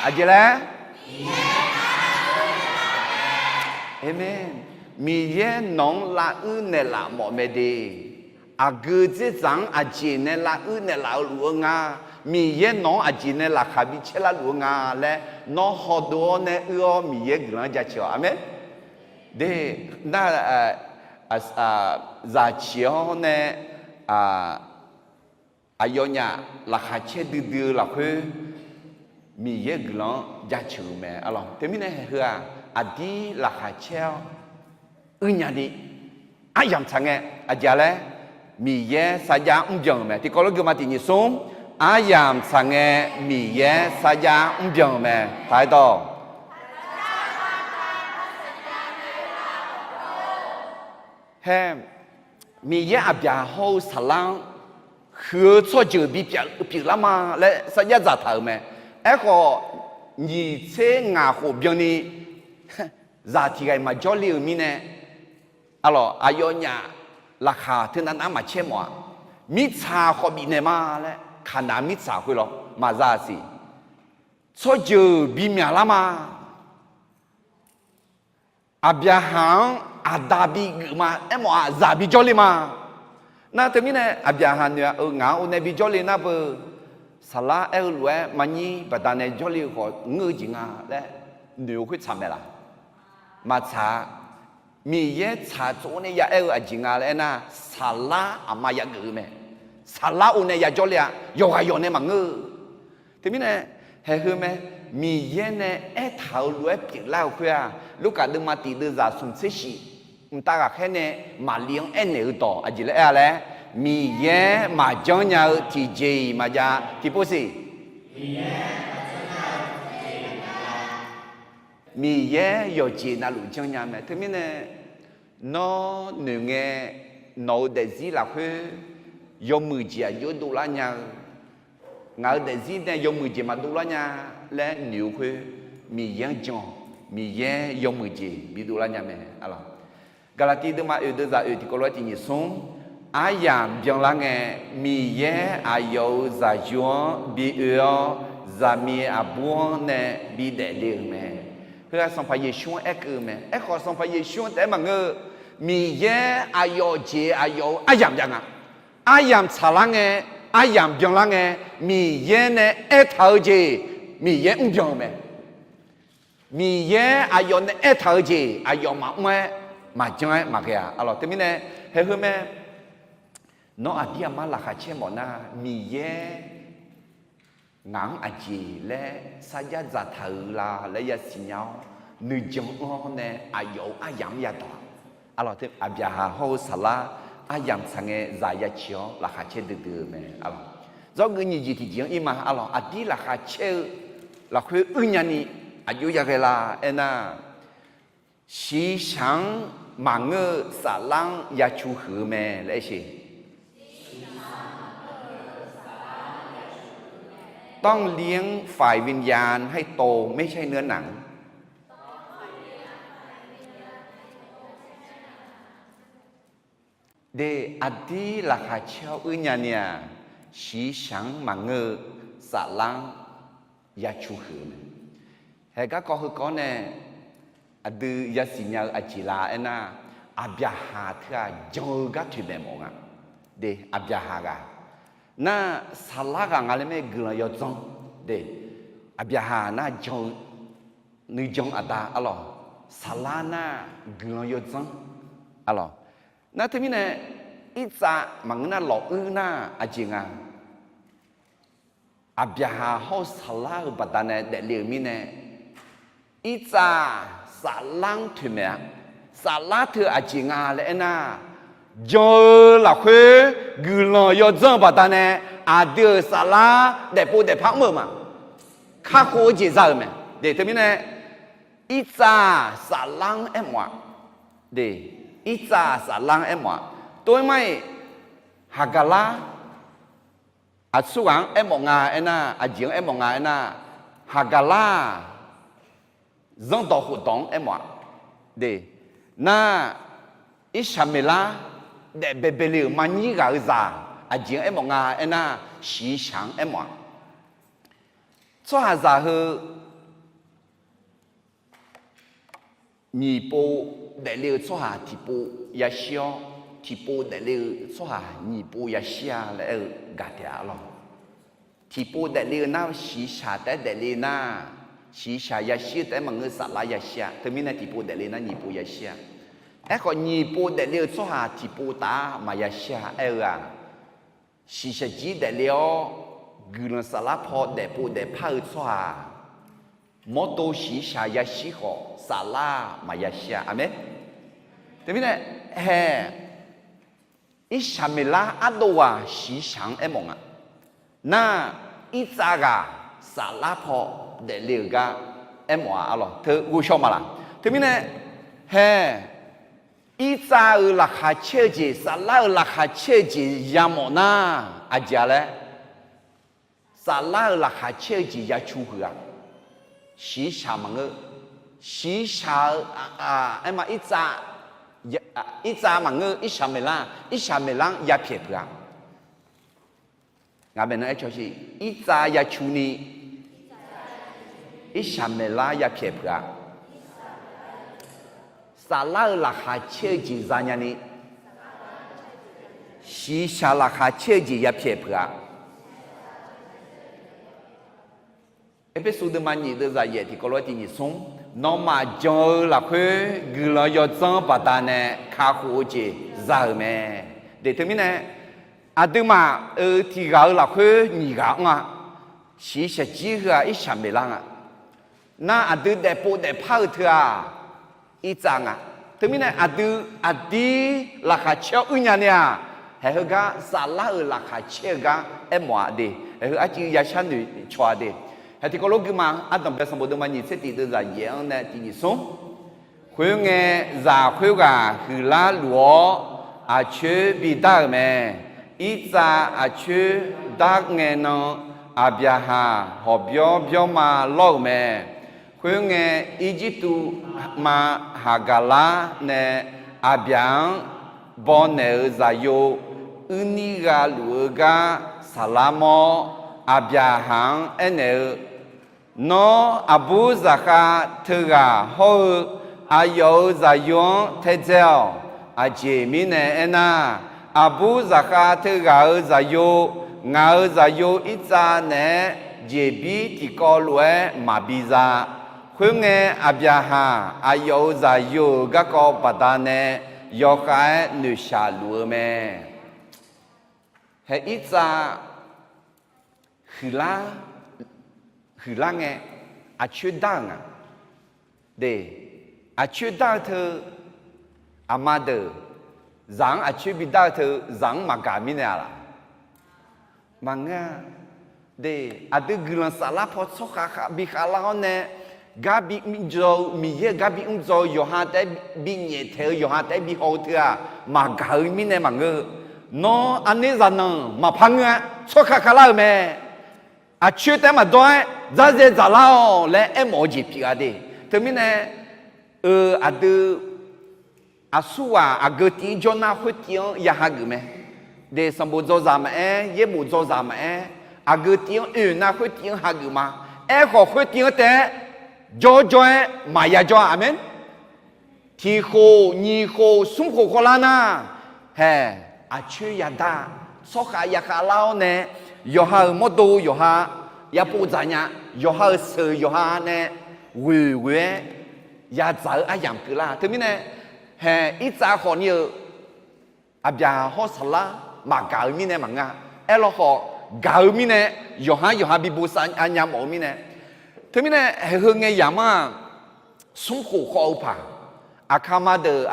Aqjeq laer? Aqmeq. Miqyaer nawq-anr lavuir naeqlaf mawf mae de. Aqgeu dzerdzaq-anr aqjeq nae lavuir naeqlaf-eu luf-eu nga. Miqyaer nawq-anr aqjeq nae laqkhaq bi caerlar luf-eu nga laer, nawr hawdov-awr nae uir-awr Miqyaer guiqlanq-anr jaceuq-awq. Aqmeq. De, nar, zaq ciq-awr nae aqyawfnyaf laqkhaq caer duidui-eu lafkhoer Miqyaer guiqlanq-anr jaceuq-euq mae arlawq. Teumirnae haeq heu-aq, aqdir laqkhaq caer-awr uirnya ni aryamq tsaq ngae, aqjeq laer, Miqyaer sarjax mrbyan-euq mae. Tiqkawv lof geuma tiq nyiq smr, aryamq tsaq ngae Miqyaer sarjax mrbyan-euq mae. Taq-aer dawq. Haer, Miqyaer aqbyaqhaq hawr-eu saqlar-anr huiq-eu tsawrjeuq bi pyeuflar ma laer sarjax dzaqtaq-euq mae. Aerkhawf, nyiq tser ngaq khof byanni zaq tiq ghaq-iq maqjawr le-euq mirnae, arlawq, aqyawfnyaf laqkhaq teunav nav-anr maqcaer mawf-a. Mirtsaq khawf bifnaeq ma laer, Kaqnaq mirtsaq khoer lawr maqza siq. Tsawrjeuq bimyaq lar ma. Aqbyaqhaq-anr aqda bigeuf ma. Aermawf-aq, zaq bijawr le ma. Nar teumirnae Aqbyaqhaq noeq-a, ngaq-anr onae bijawr le nar beu, saqlar aer-eu lof-aer maqnyir baqdanae jawrle-eu khawf ngeur-eu jeq nga laer noeq-eu khoer tsaq mae laq? Maqtsaq-a. Miqyaer tsaq tsov-awr nae ya aer-eu aqjeq nga laer aernar, saqlar aqma yageuf-eu mae. Saqlar onae yajawr le-a. Yawqghaq yawq nae maqngeur-eu. Teumirnae, haeq heu mae, Miqyaer nae aertaq-euq lof-aer pyeuflar-eu khoer-aq, Lurkaf deuvma tiq deuvzaq smq tser shif mqtav ghaqkhaer nae Maqli-anr aernaeq-eu dawq aqjeq laer aer-a laer, Miqyaer maqjanr nya-eu tiqjeq-iq maqjav. Tiqpov siq. Miqyaer yawqjeq navluf janrnya mae. Teumirnae, nawr noeq ngae, nawq-eu daefzir lafkhoer yawmuiq jeq aqjox dovlar nya-eu, ngaq-euq daefzir nae yawmuiq jeq maqdovlar nya laer noeq-eu khoer, Miqyaer-anr jan-awq. Miqyaer yawmuiq jeq bidovlar nya mae. Gaqlaqtiv deuvma oeq deuvzaq oeq tiqkawv lof-aer tiq nyiq smr, aryamq byanlar ngae, Miqyaer aqyawf-euq zaqyo-anr bi oe-awr, zaqmiq aqbur-anr nae bidaef le-euq mae. Heu-aq Sanqpaq Yeqsur-anr aerkeuv-eu mae. Aerkhawf Sanqpaq Yeqsur-anr taef-aer maqngeur-eu, Miqyaer aqyawf jeq aqyawf-euq aryamq jav nga. Aryamq tsaqlar ngae, aryamq byanlar ngae, Miqyaer nae aertaq-eu jeq, Miqyaer mrbyan-eu mae. Miqyaer aqyawf nae aertaq-eu jeq aqyawf maqmr-aer maqjanr-aer maqghae-a. Arlawq teumirnae, haeq heu mae, nawr aqdir aqmar laqkhaq caer mawf nar, Miqyaer ngaq-anr aqjeq laer sarjax dzaqtaq-euq la laer yasiq nya-awr, nuijan anr-awr nae aqyawf-euq aryamq-anr yadawq-a. Arlawq, Aqbyaqhaq hawr-eu saqlar aryamq tsaq ngae zaq yaciq-awr laqkhaq caer duidui-eu mae. Arlawq, zawrgeuf nyiq jeq tiqjeq-anr ir ma. Arlawq, aqdir laqkhaq caer-eu lafkhoer uirnya ni aqjox yaghae la aernar, shiqshaq-anr maqngeur-eu saflar-anr yacu huiq-eu mae laer aersheq. ต้องเลี้ยงฝ่ายวิญญาณให้โต ไม่ใช่เนื้อหนัง De, aqdir laqkhaq caer-awr uirnya ni-aq, shiqshaq-anr maqngeur-eu saflar-anr yacu huiq-eu mae. Haeq garkawv heukawv nae aqdui yasiq nya-eu aqjeq la aernar, Aqbyaqhaq teu-aq jan-eu gar toeqmaeq mawf nga. De, Aqbyaqhaq ghaq nar, saflar ghaq nga laer mae guiqlanq yawdzanr. De, Aqbyaqhaq nar jan-eu nuijan aqda arlawq, saflar nar guiqlanq yawdzanr arlawq. Nar teumirnae, irtsav maqngeur nar lawquir nar aqjeq nga. Aqbyaqhaq hawr-eu saflar-euq baqdanae daefle-euq mirnae, irtsav saflar-anr toeqmaeq-a. Saflar teu aqjeq nga laer aernar, jan-eu lafkhoer guiqlanq yawdzanr-eu baqdanae, aqdui-euq saflar daefpov daefpar mr-euq ma. Kakhof-eu jeq za-euq mae. De, teumirnae, irtsav saflar-anr aermawf-a. De, irtsav saflar-anr aermawf-a. Tov-aer mar-iq, Haqgaqlar Aqsurghaq-anr aermawf nga aernar, aqjeq-anr aermawf nga aernar, Haqgaqlar-aq, zanrdawq khofdawq-anr aermawf-a. De, nar, Irsaqmeqlar daef baebae le-euq manyir ghaq-eu zaq, aqjeq-anr aermawf nga aernar, shiqshaq-anr aermawf-a. Tsawrhaqzaq heu nyiq pov daefle-eu tsawrhaq tiqpov yashir-awr, tiqpov daefle-eu tsawrhaq nyiq pov yashir-a laer aer-eu gaq taef-a lawr. Tiqpov daefle-eu nar shiqshaq taef-aer daefle nar, shiqshaq yashir-eu taef-aer maqngeur, saflar yashir-a. Teumirnae tiqpov daefle nar nyiq pov yashir-a. Aerkhawf nyiq pov daefle-eu tsawrhaq tiqpov taf-a maqya shir-a aer-eu-aq, shiqshaq jir daefle-awr, guiqlanq saflar paw daefpov daefpar-eu tsawrhaq, mawrdo shiqshaq yashir khawf saflar maqya shir-a. Aqmeq. Teumirnae, hae, Irsaqmeqlar ardov ghaq shiqshaq-anr aermawf nga. Nar, Irtsav ghaq saflar paw daefle-euq gar aermawf-a lawr. Teu ghovshaw maqlaq. Teumirnae, hae, Irtsav-euq laqkhaq caer-eu jeq, saflar-euq laqkhaq caer-eu jeq yamawf nar, aqjeq-a laer, saflar-euq laqkhaq caer-eu jeq yacu huiq-a. Shiqshaq maqngeur. Shiqshaq-eu, aerma, Irtsav maqngeur, Irsaqmeqlar, Irsaqmeqlar-anr yapyaeq peuq-a. Ngaq baenae aer cawshiq, Irtsav yacu ni, Irsaqmeqlar yapyaeq peuq-a. Saflar-euq laqkhaq caer-eu jeq zanya ni, shiqshaq laqkhaq caer-eu jeq yapyaeq peuq-a. Erpersu deuvma nyiq deuvzaq yaef tiqkawv lof-aer tiq nyiq smr, nawmaf jan-eu lafkhoer guiqlanq yawdzanr baqdanae kakhof-eu jeq za-euq mae. De teumirnae, aqduimaf-euq tiq ghaq-eu lafkhoer nyiq ghaq-anr-a. Shiqshaq jir heu-aq Irsaqmeqlar nga. Nar aqdui daefpov daefpar-eu teu-aq, Irtsav nga. Teumirnae aqdui aqdir laqkhaq caer-awr uir nya ni-aq, haeq heugar saflar-euq laqkhaq caer-eu gar aermawf-a de. Haeq heu arcuiv yashar noeqcawq-a de. Haeq tiqkawv lof guima ardanq bae sanqbof deuvma nyiq tser tiq deuvzaq yaef-anr nae tiq nyiq smr. Khoerngae, zaq khoerghaq huiqlar luf-awr aqcoer bidar-euq mae. Irtsav aqcoer dar ngae nan, Aqbyaqhaq hawqbyawr byawrma lawr-euq mae. Khoerngae, Irjirtuv ma Haqgaqlar nae Aqbyaq-anr bawnaeq-euq zaqyo uirnir gha luf-eu gar saqlar mawr, Aqbyaqhaq-anr aernaeq-eu, Nawr aqbur zaqkhav teughaq hawr-eu aqyawf-euq zaqyo-anr taedzae-awq. Aqjeq mirnae aernar, aqbur zaqkhav teughaq-euq zaqyo, ngaq-euq zaqyo Irtsav naeq-aer jeqbir tiqkawv lof-aer maqbi za. Khoerngae, Aqbyaqhaq aqyawf-euq zaqyo-euq garkawv baqdanae yawkhav-aer noeqshaq luf-eu mae. Haeq Irtsav huiqlar, huiqlar ngae, aqcoer dar-euq nga. De, aqcoer dar-eu teu, aqma deuq, zaq-anr aqcoer bidar-eu teu, zaq-anr maqgaq mirnae-a laq? Maqngeur-a. De, aqdui guiqlanq saflar paw tsawrkhav khav bi khavlar-awr nae, gar bi mrdzaw-eu, Miqyaer-euq gar bi mrdzaw-eu yawqha taef-aer bi nyaeftaeq-eu yawqha taef-aer bi haw-eu teu-aq, maqgaq-eu mirnae maqngeur-eu. Nawr aqner zaqnanq maqpar ngeur-a, tsawrkhav khavlar-euq mae. Aqcoer taef-aer maqdawr-aer dzarzae dzaqlar-awq laer aermawf-eu jeq pyeuf-a de. Teumirnae, eu, aqdui aqsurghaq aqgeu tiv-anr jawr nar khoer tiv-anr ya hageuf mae. De, sanqbof dzawzaq maqaer, yaerbof dzawzaq maqaer, aqgeu tiv-anr oe nar khoer tiv-anr hageuf ma. Aerkhawf khoer tiv-anr taef-aer jawr jawr-aer maqya jawr-a. Aqmeq. Tiq khof, nyiq khof, smr khof khawvlar nar, haeq, aqcoer yadar, tsawrkhav ya khavlar-awr nae, yawqha-euq mawrdo yawqha yapov dzaq nya, yawqha-euq sheuq yawqha nae ghoeq ghoe-aer yadzaq-eu aryamq keuvlar. Teumirnae, haeq, Irtsav khawfni-eu Aqbyaqhaq hawr saflar maqgaq-eu mirnae maqngeur-a. Aerlawkhawf, gaq-eu mirnae, yawqha yawqha bi bosav nya mawf-eu mirnae. Teumirnae, haeq heu ngae yamq-anr-aq, smr khof khawv-eu paq, aqkaqma deuq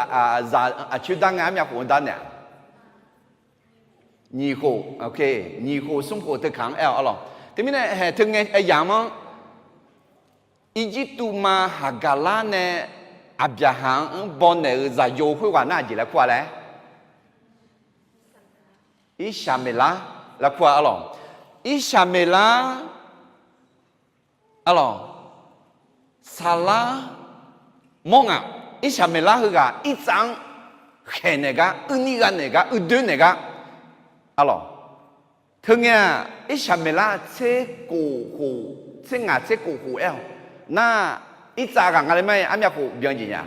zaq aqcoer dar ngae armyav khof-anr dar naeq-a? Nyiq khof, nyiq khof smr khof teukaq-anr aer-awq arlawq. Teumirnae haeq teu ngae yamq-anr, Irjirtuv ma Haqgaqlar nae Aqbyaqhaq-anr bawnaeq-euq zaqyo khoerghaq nar aqjeq laer kur-a laer? Irsaqmeqlar laer kur-a arlawq. Irsaqmeqlar, arlawq, saflar mawr ngaq. Irsaqmeqlar heughaq irtsav-anr khaeqnaeq gar, uirnir gha naeq gar, uidoer naeq gar, arlawq. Teungae-aq, Irsaqmeqlar tser kof khof, tser ngaq tser kof khof aer-awq. Nar, irtsav ghaq nga le ma-aer armyav khof byan jeq nya.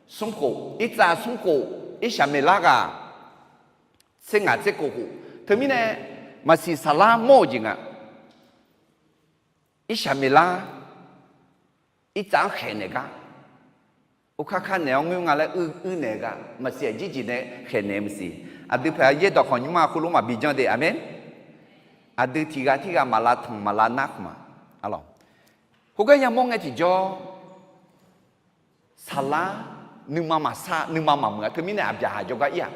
Smr khof, irtsav smr khof, Irsaqmeqlar ghaq tser ngaq tser kof khof. Teumirnae, maqsiq saflar mawr-euq jeq nga. Irsaqmeqlar irtsav-anr khaeqnaeq gar, urkar kar naeq-awr ngoer nga laer uir naeq gar, maqsiq aqjir jeq nae khaeqnaeq maqsiq. Aqdui paq-aer yaerdawq khawf nymrma khoerlof maqbi janr de. Aqmeq. Aqdui tiq ghaq tirghaq maqlav tanq maqlav nar khmq-aq, arlawq. Khoergar yamawr ngae tiqjawr, saflar nuima maqsar, nuima maqmuiq-a. Teumirnae Aqbyaqhaq jawrgar ir-aq,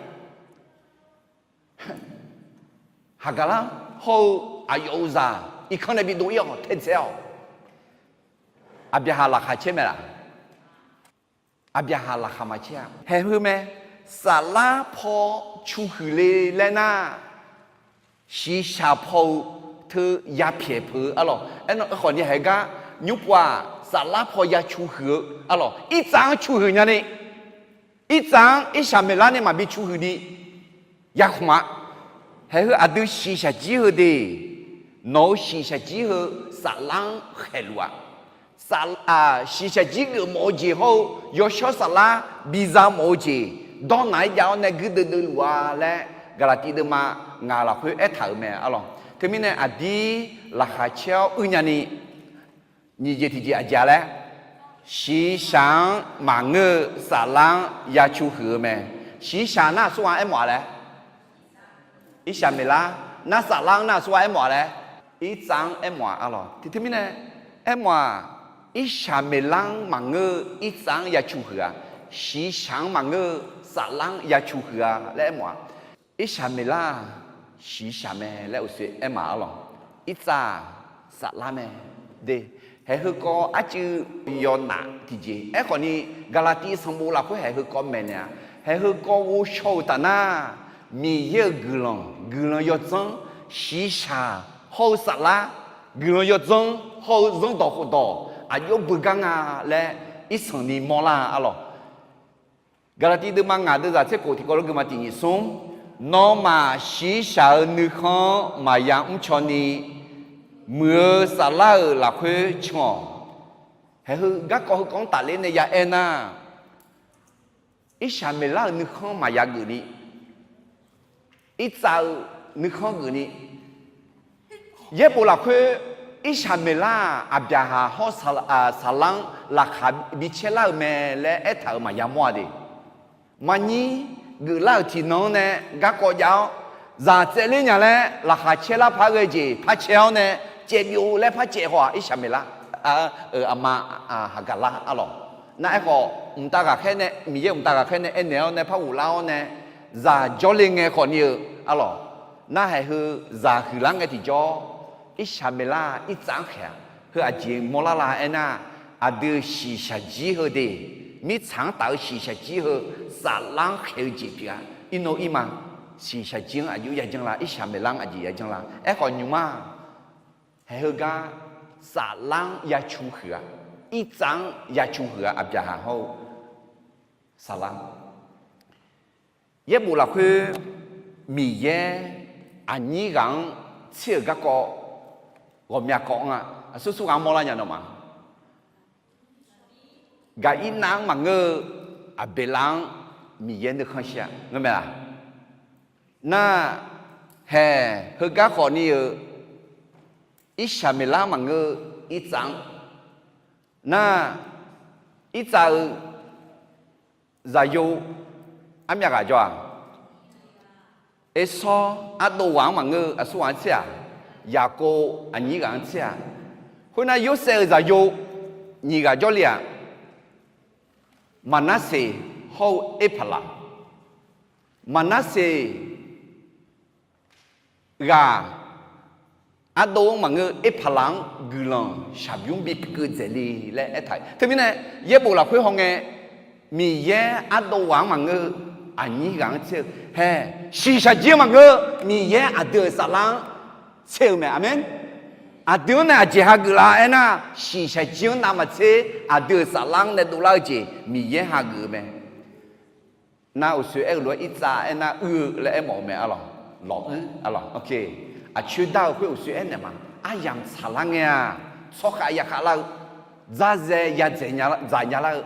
Haqgaqlar hawr-eu aqyawf-euq zaq irkanr nae bidov ir-awq, taedzae-awq. Aqbyaqhaq laqkhaq caer mae laq? Aqbyaqhaq laqkhaq maqcaer-a. Haeq heu mae, saflar paw cu huiq le laer nar, shiqshaq paw-eu teu yapyaeq peuq-eu arlawq. Aernaw aerkhawf ni haeq gar, nymrpov-aq, saflar paw ya cu huiq-eu arlawq, irtsav-anr cu huiq nyani, irtsav-anr Irsaqmeqlar nae maqbi cu huiq ni yakhmq-a. Haeq heu aqdui shiqshaq jir heu de, nawq-euq shiqshaq jir heu saflar-anr khaeqluf-aq, shiqshaq jir geufmawf-eu jeq hawr-eu yawshawr saflar biza mawf-eu jeq, dawrnaq-aer jav-awr nae guirdeuv deuvluf-a laer Gaqlaqtiv deuvma ngaq lafkhoer aertaq-euq mae arlawq. Teumirnae aqdir laqkhaq caer-awr uir nyani, nyiq jeq tiqjeq aqjeq-a laer, shiqshaq-anr maqngeur-eu saflar-anr ya cu huiq-eu mae. Shiqshaq nar aqsurghaq aermawf-a laer, Irsaqmeqlar. Nar saflar-anr nar aqsurghaq aermawf-a laer, irtsav-anr aermawf-a arlawq. Tiqteumirnae aermawf-aq, Irsaqmeqlar-anr maqngeur-eu irtsav-anr ya cu huiq-a, shiqshaq-anr maqngeur-eu saflar-anr ya cu huiq-a laer aermawf-aq, Irsaqmeqlar-aq, shiqshaq mae laer uqshoe aermawf-a arlawq. Irtsav-aq, saflar mae de. Haeq heukawv arcuiv yawnaf tiqjeq. Aerkhawf ni, Gaqlaqtiv sanqbof lafkhoer haeq heukawv maeqnaeq-a. Haeq heukawv ghovshaw-euq taf nar, Miqyaer-euq guiqlanq, guiqlanq yawdzanr, shiqshaq hawr-eu saflar, guiqlanq yawdzanr hawr-eu zanrdawq khofdawq aqjox beugar nga laer irsanq ni mawrlar arlawq. Gaqlaqtiv deuvma ngaq deuvzaq tser kof tiqkawv lof geuma tiq nyiq smr, nawmaf shiqshaq-euq nuikhanr-anr maqya mrcaw ni, muiq-eu saflar-euq lafkhoer can-awq. Haeq heu garkawv heukawv-anr tafler nae ya aer nar, Irsaqmeqlar-euq nuikhanr maqya geuf ni, irtsav-eu nuikhanr geuf ni, yaerbof lafkhoer Irsaqmeqlar-aq, Aqbyaqhaq hawr saqlar-anr laqkhaq bi caerlar-euq mae laer aertaq-euq maqya mawr-a de. Maqnyir geuflar-euq tiqnan-anr nae garkawv jav-awr, zaq tsaevler nya laer laqkhaq caerlar paq-aer ghae jeq par caer-awr nae, caevbyov laer par caev haw-aq, Irsaqmeqlar, aqma, Haqgaqlar arlawq. Nar aerkhawf, mqtav ghaqkhaer nae, Miqyaer mqtav ghaqkhaer nae aernaeq-awr nae par ghoflar-awr nae, zaq jawrle ngae khawf ni-eu arlawq. Nar haeq heu zaq huiqlar ngae tiqjawr, Irsaqmeqlar irtsav-anr khaeq-a. Heu aqjeq mawrlar la aernar, aqdui shiqshaq jir heu de, mirtsaq-anr taf-eu shiqshaq jir heu, saflar-anr khaeq-eu jeq pyeuf-a. Irnov irma, shiqshaq jir-anr aqjox ya janr la, Irsaqmeqlar-anr aqjeq ya janr la. Aerkhawf nymq-ma, haeq heugar saflar-anr ya cu huiq-a, irtsav-anr ya cu huiq-a, Aqbyaqhaq hawr-eu saflar. Yaerbof lafkhoer Miqyaer aqnyir ghaq-anr tser-euq garkawv ghawqmya kawv anr-a. Aqsur sur ghaq-anr mawrlar nya nawmaf. Gaqirnav-anr maqngeur-eu Aqbeqlav-anr Miqyaer nuikhanr shir-a ngeur mae laq? Nar, haeq heugar khawf ni-eu Irsaqmeqlar maqngeur-eu irtsav-anr, nar, irtsav-eu zaqyo armyav ghaq jawr-aq, Ersawr ardov ghaq-anr maqngeur-eu aqsur ghaq-anr tser-aq, Yaqkov aqnyir ghaq-anr tser-aq. Khoernar, Yorsaev-euq zaqyo nyiq ghaq jawrle-aq, Maqnarseq hawr-eu Erpaqlaq. Maqnarseq ghaq ardov-anr maqngeur, Erpaqlaq-anr guiqlanq shaqbymr bipyeuf keuv dzaeq le laer aertaq-euq. Teumirnae, yaerbof lafkhoer hawngae, Miqyaer ardov ghaq-anr maqngeur, aqnyir ghaq-anr tser-eu, hae, shiqshaq jir-anr maqngeur, Miqyaer aqdui-euq saflar-anr tser-eu mae. Aqmeq. Aqdui-anr nae aqjeq hageuf la aernar, shiqshaq jir-anr navmaqtser aqdui-euq saflar-anr nae dovlar-eu jeq Miqyaer hageuf-eu mae. Nar uqshoe aer-eu lof-aer irtsav aernar uir-eu laer aermawf-eu mae arlawq. Lawq uir arlawq. Aqcoer dar-eu khoer uqshoe aernaeq ma. Aryamq tsaqlar ngae-aq, tsawrkhav yakhav lar-eu, dzarzae yadzaq nya lar-eu,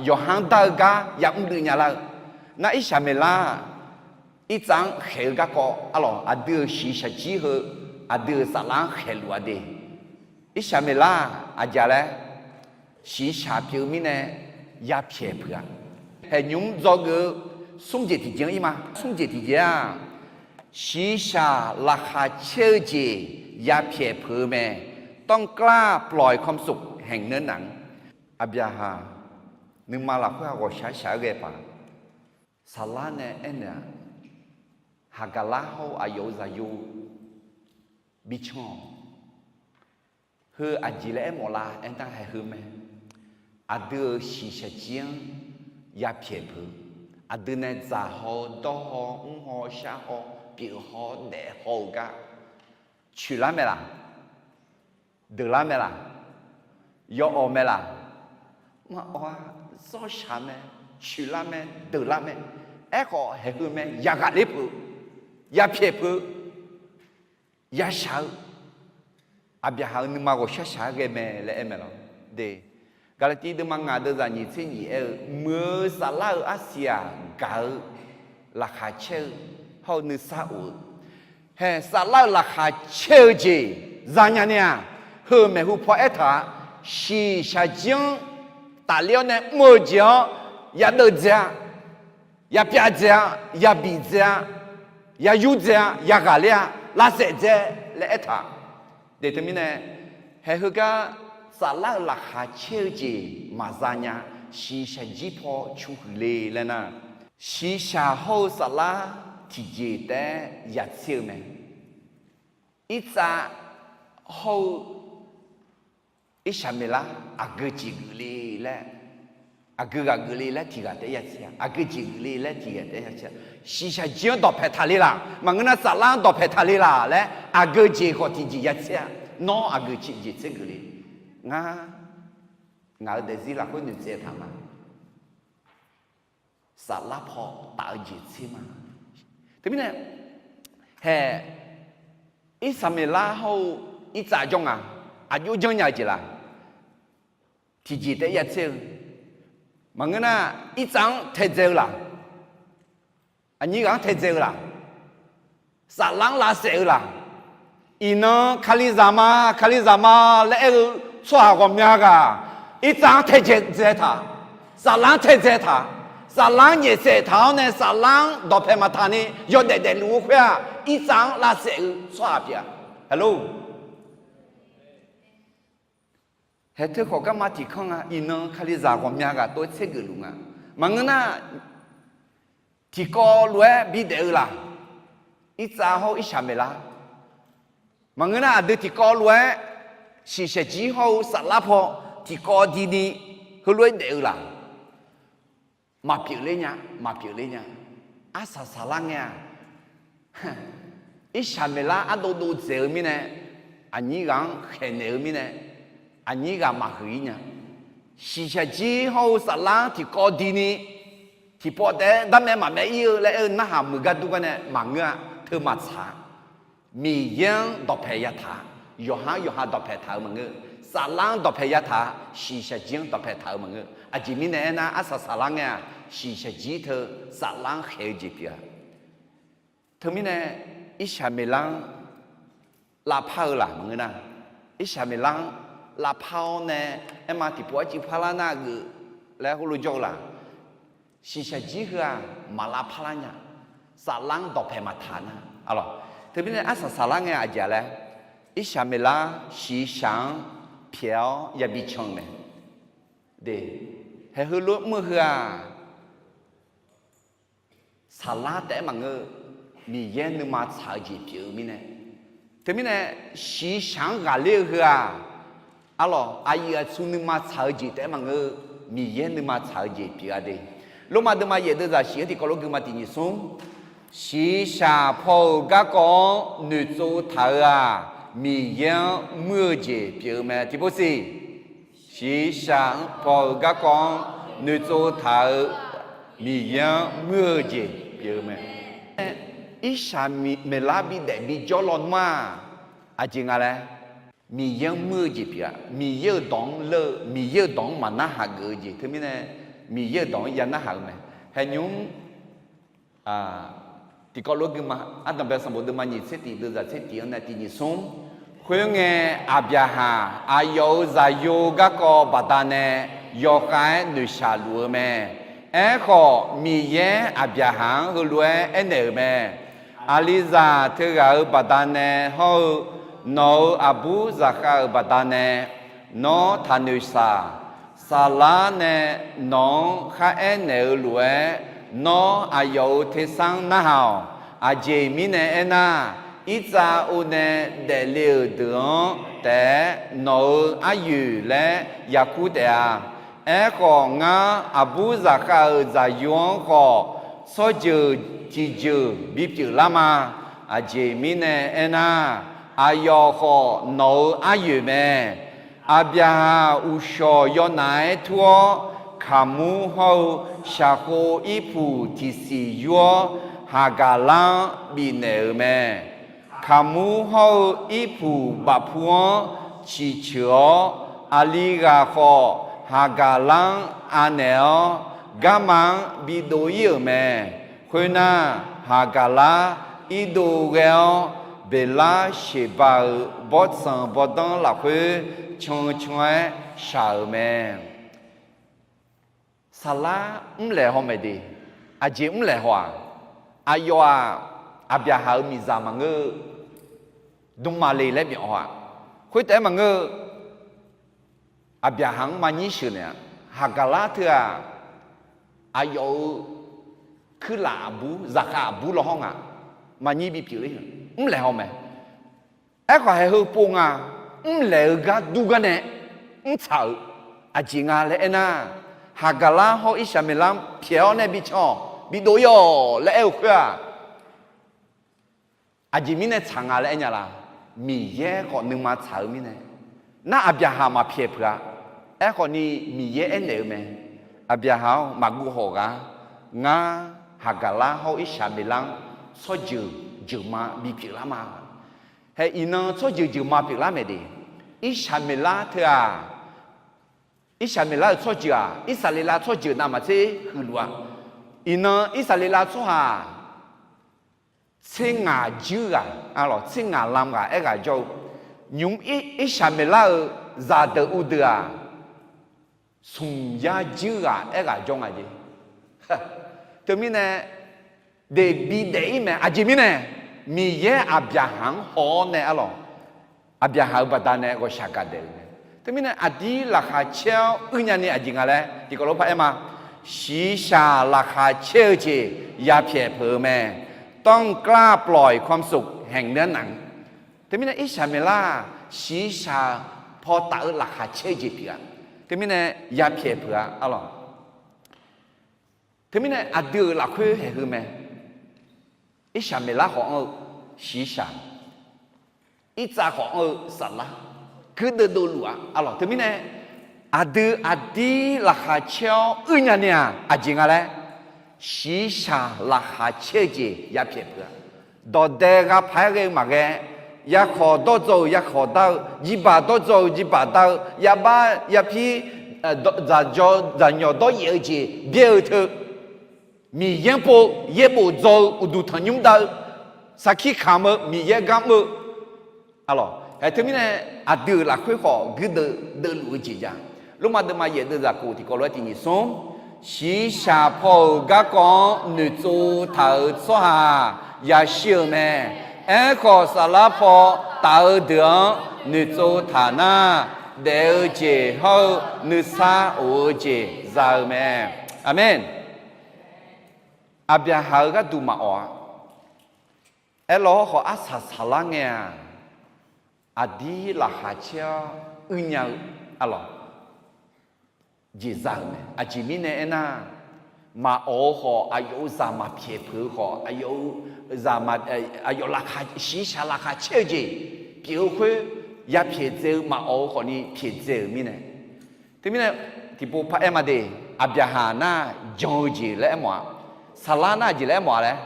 yawqha-anr dar-eu gar yamr duiv nya lar-eu. Nar Irsaqmeqlar irtsav-anr khaeq-eu garkawv arlawq, aqdui-euq shiqshaq jir heu aqdui-euq saflar-anr khaeqluf-a de. Irsaqmeqlar-aq aqjeq laer, shiqshaq pyeuf-eu mirnae yapyaeq peuq-a. Haeqnymr dzawgeuf-eu smr jeq tiqjeq-anr ir ma. Smr jeq tiqjeq-aq, shiqshaq laqkhaq caer-eu jeq yapyaeq peuq-eu mae. ต้องกล้าปล่อยความสุขแห่งเนื้อหนัง. Aqbyaqhaq nuima lafkhoer-aq ghawqshaq shaq-aer ghae paq. Saflar nae aernaeq-aq, Haqgaqlar hawr-eu aqyawf-euq zaqyo bi can-awq. Heu aqjeq laer aermawf la aernar haeq heu mae. Aqdui-euq shiqshaq jir-anr yapyaeq peuq. Aqdui nae dzaq haw-eu, dawr haw, mr haw, shar haw, pyeuf haw, daef haw-eu gar coeqlar mae laq? Deuqlar mae laq? Yawawq mae laq? Maqawq-a. Zawrshaq mae, coeqlar mae, deuqlar mae. Aerkhawf haeq heu mae, yaghaq ler peuq, yapyaeq peuq, yashaq-eu, Aqbyaqhaq-euq nuima ghawqshaq shaq-aer ghae mae laer aer mae lawr. De, Gaqlaqtiv deuvma ngaq deuvzaq nyiq tser nyiq aer-eu, muiq-eu saflar-euq arsiq-aq gaq-eu, laqkhaq caer-eu, hawr-eu nuisar of-eu, haeq saflar-euq laqkhaq caer-eu jeq zanya ni-aq, heu maeqhu paw aertaq-a. Shiqshaq jir-anr tafler-awr nae mr-eu jeq-anr yadeuf dzae-a, yapyav dzae-a, yabif dzae-a, yayur dzae-a, yaghaq ler-a, lavsaef dzae laer aertaq. De teumirnae, haeq heugar saflar-euq laqkhaq caer-eu jeq maqza nya. Shiqshaq jir paw cu huiq le laer nar, shiqshaq hawr-eu saflar tiqjeq taef-aer yatser-eu mae. Irtsav hawr-eu Irsaqmeqlar aqgeu jeq geufle laer, aqgeu ghaq geufle laer tiq ghaq taef-aer yatser-a, aqgeu jeq geufle laer tiq ghaq taef-aer yatser-a. Shiqshaq jir-anr dawqpae taqle laq? Maqngeur nar saflar-anr dawqpae taqle laq laer aqgeu jeq khawf tiqjeq yatser-a. Nawr aqgeu jeq tser geufle? Ngar, ngaq-euq daefzir lafkhoer noeqtsaev taq ma. Saflar paw taf-eu jeq tser ma. Teumirnae, haeq Irsaqmeqlar hawr-eu Irtsav jawr nga, aqjox janrnya-eu jeq laq? Tiqjeq taef-aer yatser-eu. Maqngeur nar, Irtsav-anr taedzae-eu laq? Aqnyir ghaq-anr taedzae-eu laq? Saflar-anr lavsaef-eu laq? Iqnan Kalizaq ma, Kalizaq ma laer aer-eu tsawrhaq ghawqmya ghaq, Irtsav-anr taedzae taq, saflar-anr taedzae taq, saflar-anr nyaefsaef taq-awr nae saflar-anr dawqpae maqtaq ni yawdaef daefluf-eu khoer-aq, Irtsav-anr lavsaef-eu tsawrhaq pyeuf-a. Hello. Haeq teu khawf garma tiq kanr nga, iqnan Kalizaq ghawqmya ghaq tov-aer tser geufluf nga. Maqngeur nar, tiqkawv lof-aer bidaef-eu laq? Irtsav hawr-eu Irsaqmeqlar. Maqngeur nar, aqdui tiqkawv lof-aer shiqshaq jir hawr-eu saflar paw tiqkawv dini heulof-aer daef-eu laq? Maqpyeuf ler nya, maqpyeuf ler nya. Arsaq saqlar ngae-aq, Irsaqmeqlar ardov dov dzaeq-eu mirnae, aqnyir ghaq-anr khaeqnaeq-eu mirnae, aqnyir ghaq maqhuiq-ir nya. Shiqshaq jir hawr-eu saflar-anr tiqkawv dini, tiqpawf taef-aer darmaev maqmaev ir-eu laer aer-eu narhaq meuq gar dur gar nae maqngeur-a. Teu maqtsaq-a. Miqyaer-anr dawqpae yataq, yawqha-anr yawqha dawqpae taq-eu maqngeur. Saflar-anr dawqpae yataq, shiqshaq jir-anr dawqpae taq-eu maqngeur. Aqjeq mirnae aernar, arsaq saqlar ngae-aq, shiqshaq jir teu saflar-anr khaeq-eu jeq pyeuf-a. Teumirnae, Irsaqmeqlar-anr lavpar-eu laq? Maqngeur nar, Irsaqmeqlar-anr lavpar-awr nae, aerma tiqpov-aer civpar lar nar geuf laer heulof jawr-eu laq? Shiqshaq jir heu-aq, maq lavpar lar nya. Saflar-anr dawqpae maqtaq nar, arlawq. Teumirnae arsaq saqlar ngae aqjeq laer, Irsaqmeqlar shiqshaq-anr pyaeq-awr yabi can-eu mae. De, haeq heulof mr-eu heu-aq, saqlar taef-aer maqngeur-eu, Miqyaer nuima tsaq-eu jeq pyeuf-eu mirnae. Teumirnae, shiqshaq-anr ghaqler-eu heu-aq, arlawq, aqyuif aqtsu nuima tsaq-eu jeq taef-aer maqngeur-eu, Miqyaer nuima tsaq-eu jeq pyeuf-a de. Lormav deuvma yaeq deuvzaq shif-anr tiqkawv lof gui ma tiq nyiq smr. Shiqshaq paw-euq garkawv-anr noeqtsov taq-euq-aq, Miqyaer-anr muir-eu jeq pyeuf-eu mae. Tiqpov siq. Shiqshaq paw-euq garkawv-anr noeqtsov taq-euq Miqyaer-anr muir-eu jeq pyeuf-eu mae. Irsaqmeqlar bidaef bijawr lawnmr-aq, aqjeq nga laer, Miqyaer-anr muir-eu jeq pyeuf-a. Miqyaer-euq dawq-anr ler-eu, Miqyaer-euq dawq-anr maqnarhaq geuf-eu jeq teumirnae, Miqyaer-euq dawq-anr ya narhaq-eu mae. Haeqnymr tiqkawv lof-aer guima, ardanqbae sanqbof deuvma nyiq tser tiq deuvzaq tser tiq-anr nae tiq nyiq smr. Khoerngae, Aqbyaqhaq aqyawf-euq zaqyo garkawv baqdanae yawkhav-aer noeqshaq luf-eu mae. Aerkhawf, Miqyaer Aqbyaqhaq-anr heulof-aer aernaeq-euq mae. Aqlizaq teughaq-euq baqdanae hawr-eu, nawq-euq aqbur zaqkhav-euq baqdanae nawr taqnoeq saq. Saflar nae nawq-anr kharaer naeq-eu lof-aer, nawr aqyawf-euq tersar-anr narhaq-awq. Aqjeq mirnae aernar, irtsav o nae daefle-euq deuq-anr taef-aer nawq-euq aryoeq laer yakur taef-a. Aerkhawf, ngar aqbur zaqkhav-euq zaqyo-anr khawf, tsawrjeuq tiqjeuq bipyeuf lar ma. Aqjeq mirnae aernar, aqyawf khawf nawq-euq aryoeq mae. Aqbyaqhaq uqshawq yawnaf-aer tur-awr, kaqmur hawr-eu shaqkhov irpuq tiqsiq yur-awr, Haqgaqlar-anr bifnaeq-euq mae. Kaqmur hawr-eu irpuq bafpu-anr ciqceuq-awr, aqli ghaq khawf Haqgaqlar-anr anaeq-awr, garma-anr bidov ir-euq mae. Khoernar, Haqgaqlar irdov ghae-awr, Beqlar Sheqba-euq bawrtsanq bawrdanr lafkhoer can can-aer shaq-euq mae. Saflar mrlaeq haw maeq de. Aqjeq mrlaeq haw-aq, aqyawf-aq, Aqbyaqhaq-euq miqzaq maqngeur-eu, dmqmaqle laer byaq haw-aq, khoertaef-aer maqngeur-eu, Aqbyaqhaq-anr maqnyir sheuq naeq-a. Haqgaqlar teu-aq, aqyawf-euq kuirlaf aqbur, zaqkhav aqbur law hawr nga. Maqnyir bipyeuf ler-eu, mrlaeq haw mae. Aerkhawf, haeq heu pov nga, mrlaeq-eu gar dur gar nae mrtsaq-euq aqjeq nga laer aernar, Haqgaqlar hawr Irsaqmeqlar pyaeq-awr nae bi can-awq, bidov ir-awq laer aer-eu khoer-aq, aqjeq mirnae tsaq nga laer aer nya la? Miqyaer khawf nuima tsaq-eu mirnae, nar Aqbyaqhaq maqpyaeq peuq-a. Aerkhawf ni Miqyaer aernaeq-eu mae. Aqbyaqhaq-awr, maqguv hawq ghaq, ngar Haqgaqlar hawr Irsaqmeqlar-anr tsawrjeuq jeuqma bipyeuf lar ma. Haeq iqnan tsawrjeuq jeuqma pyeuflar maeq de. Irsaqmeqlar teu-aq, Irsaqmeqlar-euq tsawrjeuq-aq, Irsaqleqlav tsawrjeuq navmaqtser huiqluf-a. Iqnan Irsaqleqlav tsawrhaq tser ngaq juir ghaq, tser ngaq lam ghaq aerghaq jawr-eu, nymq-mr Irsaqmeqlar-euq zaqdeuq uvdeuq-aq, smq yar juir ghaq aerghaq jawr nga jeq. Teumirnae, daeqbi daef ir mae. Aqjeq mirnae, Miqyaer Aqbyaqhaq-anr haw-awr nae arlawq, Aqbyaqhaq-euq baqdanae ghawqshaq gaqdaeq-euq mae. Teumirnae, aqdir laqkhaq caer-awr uir nyani aqjeq nga laer tiqkawv lof par aer ma. Shiqshaq laqkhaq caer-eu jeq yapyaeq peuq-eu mae. ต้องกล้าปล่อยความสุขแห่งเนื้อหนัง Teumirnae, Irsaqmeqlar-aq, shiqshaq paw taf-eu laqkhaq caer-eu jeq pyeuf-a. Teumirnae, yapyaeq peuq-a arlawq. Teumirnae, aqdui-euq lafkhoer haeq heu mae. Irsaqmeqlar khawf anr-eu shiqshaq, irtsav khawf anr-eu saflar, guirdeuv dovluf-a arlawq. Teumirnae, aqdui aqdir laqkhaq caer-awr uir nyani-aq, aqjeq nga laer, shiqshaq laqkhaq caer-eu jeq yapyaeq peuq-a. Dawqdae gha paq-aer ghae-eu maqghae, yakawq dawrdzaw-euq yakawq dar-eu, jirbaq dawrdzaw-eu jirbaq dar-eu, yabar yapir, dzaqnyawq dawryaef-eu jeq byaer-eu teu, Miqyaer-anr pov yaerbof dzaw-eu uqduq tanqnymr dar-eu, sarkir kamq-eu Miqyaer gar mr-eu, arlawq. Haeq teumirnae, aqdui-euq lafkhoer khawf guirdeuv deuvluf-eu jeq jav. Lormav deuvma yaef deuvzaq kof tiqkawv lof-aer tiq nyiq smr. Shiqshaq paw-euq garkawv-anr noeqtsov taq-euq tsawrhaq yashir-euq mae. Aerkhawf, saflar paw taf-eu deuq-anr noeqtsov taq nar, daef-eu jeq hawr-eu nuisar of-eu jeq za-eu mae. Aqmeq. Aqbyaqhaq-euq gharduq maqawq-a. Aerlawr hawr khawf arsaq saqlar ngae-aq, aqdir laqkhaq caer-awr uir nya-eu arlawq, jeq za-euq mae. Aqjeq mirnae aernar, maqawf-eu khawf, aqyawf-euq zaq maqpyaeq peuq-eu khawf, aqyawf-euq zaq, aqyawf laqkhaq, shiqshaq laqkhaq caer-eu jeq pyeuf-eu khoer, yapyaeq dzae-eu maqawf-eu khawfni pyaeq dzae-euq mirnae. Teumirnae, tiqpov paraer ma de, Aqbyaqhaq nar jan-eu jeq laer aermawf-a, Saflar nar aqjeq laer aermawf-a laer,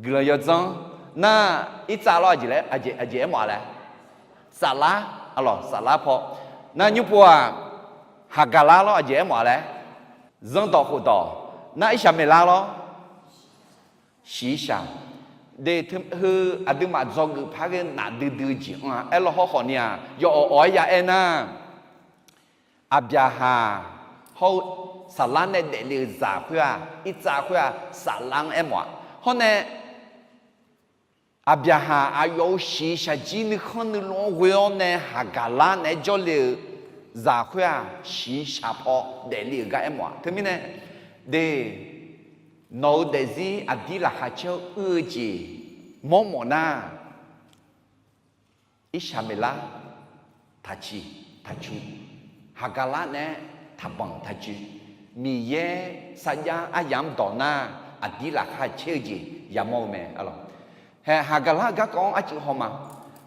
guiqlanq yawdzanr nar, Irtsav lawr aqjeq laer, aqjeq aermawf-a laer, Saflar, alawq, Saflar paw nar, nymrpov-aq, Haqgaqlar lawr aqjeq aermawf-a laer, zanrdawq khofdawq nar, Irshaqmeqlar lawr, shiqshaq. De, heu aqduimaf dzawgeuf par ghae nafdui dui-eu jeq-anr-a aer law hawr khawfni-aq, yawawq awq-aer ya aer nar, Aqbyaqhaq hawr-eu Saflar nae daefle-euq zaq khoer-aq, Irtsav khoer-aq, Saflar-anr aermawf-a. Hawr nae, Aqbyaqhaq aqyawf-euq shiqshaq jir nuikhanr nuilov-anr ghoe-awr nae Haqgaqlar naeq-aer jawrle-euq zaq khoer-aq, shiqshaq paw daefle-euq gar aermawf-a. Teumirnae, de, nawq-euq daefzir aqdir laqkhaq caer-awr uir-eu jeq mawrmawf nar, Irshaqmeqlar taqciq taqcu, Haqgaqlar naeq-aer taqbanq taqcoer, Miqyaer sarjax aryamq-anr dawq nar, aqdir laqkhaq caer-eu jeq yamawr-eu mae, alawq. Hae, Haqgaqlar-euq garkawv-anr arcuiv haw ma.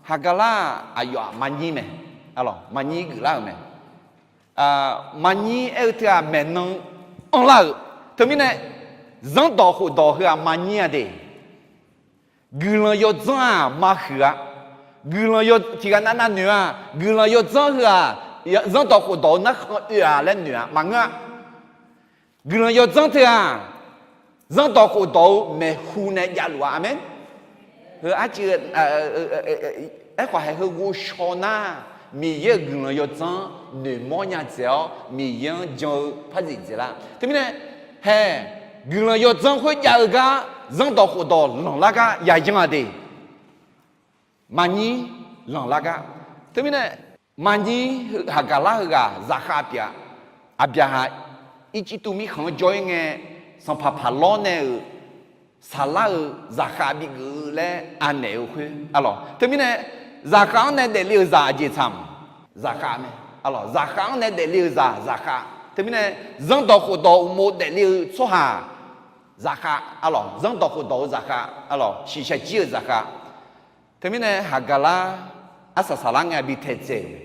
Haqgaqlar-aq, aqyawf-aq maqnyir mae, alawq, maqnyir geuflar-euq mae. Maqnyir aer-eu teu-aq, maeqnan anrlar-euq. Teumirnae, zanrdawq khofdawq heu-aq maqnyir-a de. Guiqlanq yawdzanr-aq maqhuiq-a. Guiqlanq yaw tiqghaq navnav noeq-a. Guiqlanq yawdzanr heu-aq, zanrdawq khofdawq-eu narkhan oe-a laer noeq-a, maqngeur-a. Guiqlanq yawdzanr teu-aq, zanrdawq khofdawq-eu maeqhu nae javluf-a. Aqmeq. Heu arcuiv, aerkhawf haeq heu ghovshaw nar, Miqyaer-euq guiqlanq yawdzanr noeqmawr nya dzaeq-awr, Miqyaer-anr jan-eu par zif dzaeq lar. Teumirnae, hae, guiqlanq yawdzanr khoerjav-eu gar, zanrdawq khofdawq lanqlar gar yayan-a de. Maqnyir lanqlar gar. Teumirnae, maqnyir Haqgaqlar heughaq zaqkhav pyeuf-a. Aqbyaqhaq Irjirtuv mirkhanq-anr jawr-ir ngae, sanqpaq Paqlawr nae-euq Saflar-euq zaqkhav bigeuf-eu laer anaeq-eu khoer, alawq. Teumirnae, zaqkhav-anr nae daefle-euq zaq aqjeq tsaq-a? Zaqkhav mae, alawq. Zaqkhav-anr nae daefle-euq zaq zaqkhav. Teumirnae, zanrdawq khofdawq uqmov daefle-eu tsawrhaq zaqkhav, alawq. Zanrdawq khofdawq-eu zaqkhav, alawq. Shiqshaq jir-euq zaqkhav. Teumirnae, Haqgaqlar arsaq saqlar ngae bi taedzae-euq mae.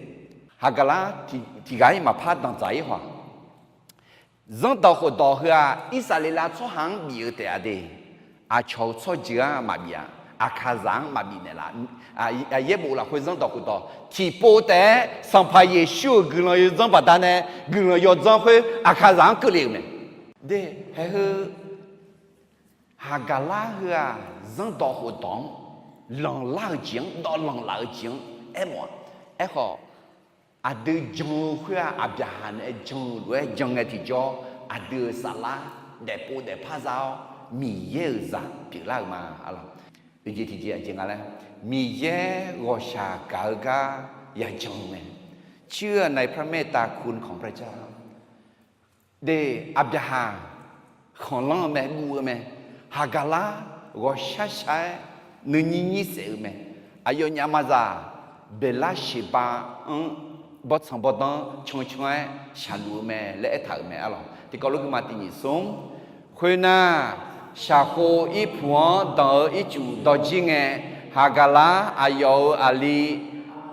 Haqgaqlar tiqghaq-ir maqpar danqdzaq-ir haw-aq. Zanrdawq khofdawq heu-aq, Irsaqleqlav tsawrhaq-anr bif-eu taef-a de. Aqcawq-euq tsawrjeuq-anr maqbif-a. Aqkaqzaq-anr maqbif naeqlaf. Yaerbof lafkhoer zanrdawq khofdawq tiqpov taef-aer Sanqpaq Yeqsur-euq guiqlanq yawdzanr baqdanae, guiqlanq yawdzanr khoer Aqkaqzaq-anr keuvle-euq mae. De, haeq heu Haqgaqlar heu-aq, zanrdawq khofdawq-anr lanqlar-eu jeq-anr, dawvlanq laf-eu jeq-anr aermawf-a. Aerkhawf, aqdui jan-eu khoer-aq, Aqbyaqhaq nae jan-eu lof-aer jan ngae tiqjawr, aqdui-euq saflar daefpov daefpar za-awr, Miqyaer-euq zaq pyeuflar-euq ma, alawq. Oeq jeq tiqjeq aqjeq nga laer, Miqyaer ghawqshaq gaq-eu gar yajan-eu mae. เชื่อในพระเมตตาคุณของพระเจ้า De, Aqbyaqhaq khanqlanr-eu mae, guv-eu mae. Haqgaqlar ghawqshar shar-aer nuinyir nyir saef-eu mae. Aqyawfnyaf maqzaq Beqlarsheqbav-anr bawrtsanq bawrdanr cancan-aer shaqluf-eu mae laer aertaq-euq mae, alawq. Tiqkawv lof guima tiq nyiq smr. Khoernar, shaqkhov irpuq-anr danq-eu ircuf dawjir ngae, Haqgaqlar aqyawf-euq aqli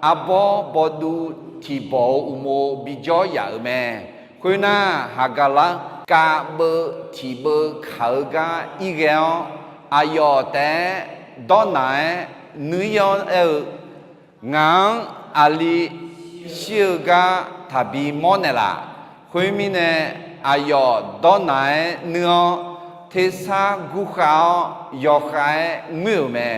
arbawr bawduv tiq bawq-eu uqmov bijawr yaf-euq mae. Khoernar, Haqgaqlar kav beuv tiq beuv kaq-eu gar ir ghae-awr, aqyawf taef-aer dawrnaq-aer nuir-awr aer-eu, Ngaq-anr aqli shir-eu gar taqbi mawrnaeq laf. Khoermirnae, aqyawf dawrnaq-aer nuir-awr, tersar gurkhav-awr yawkhav-aer ngoer-euq mae.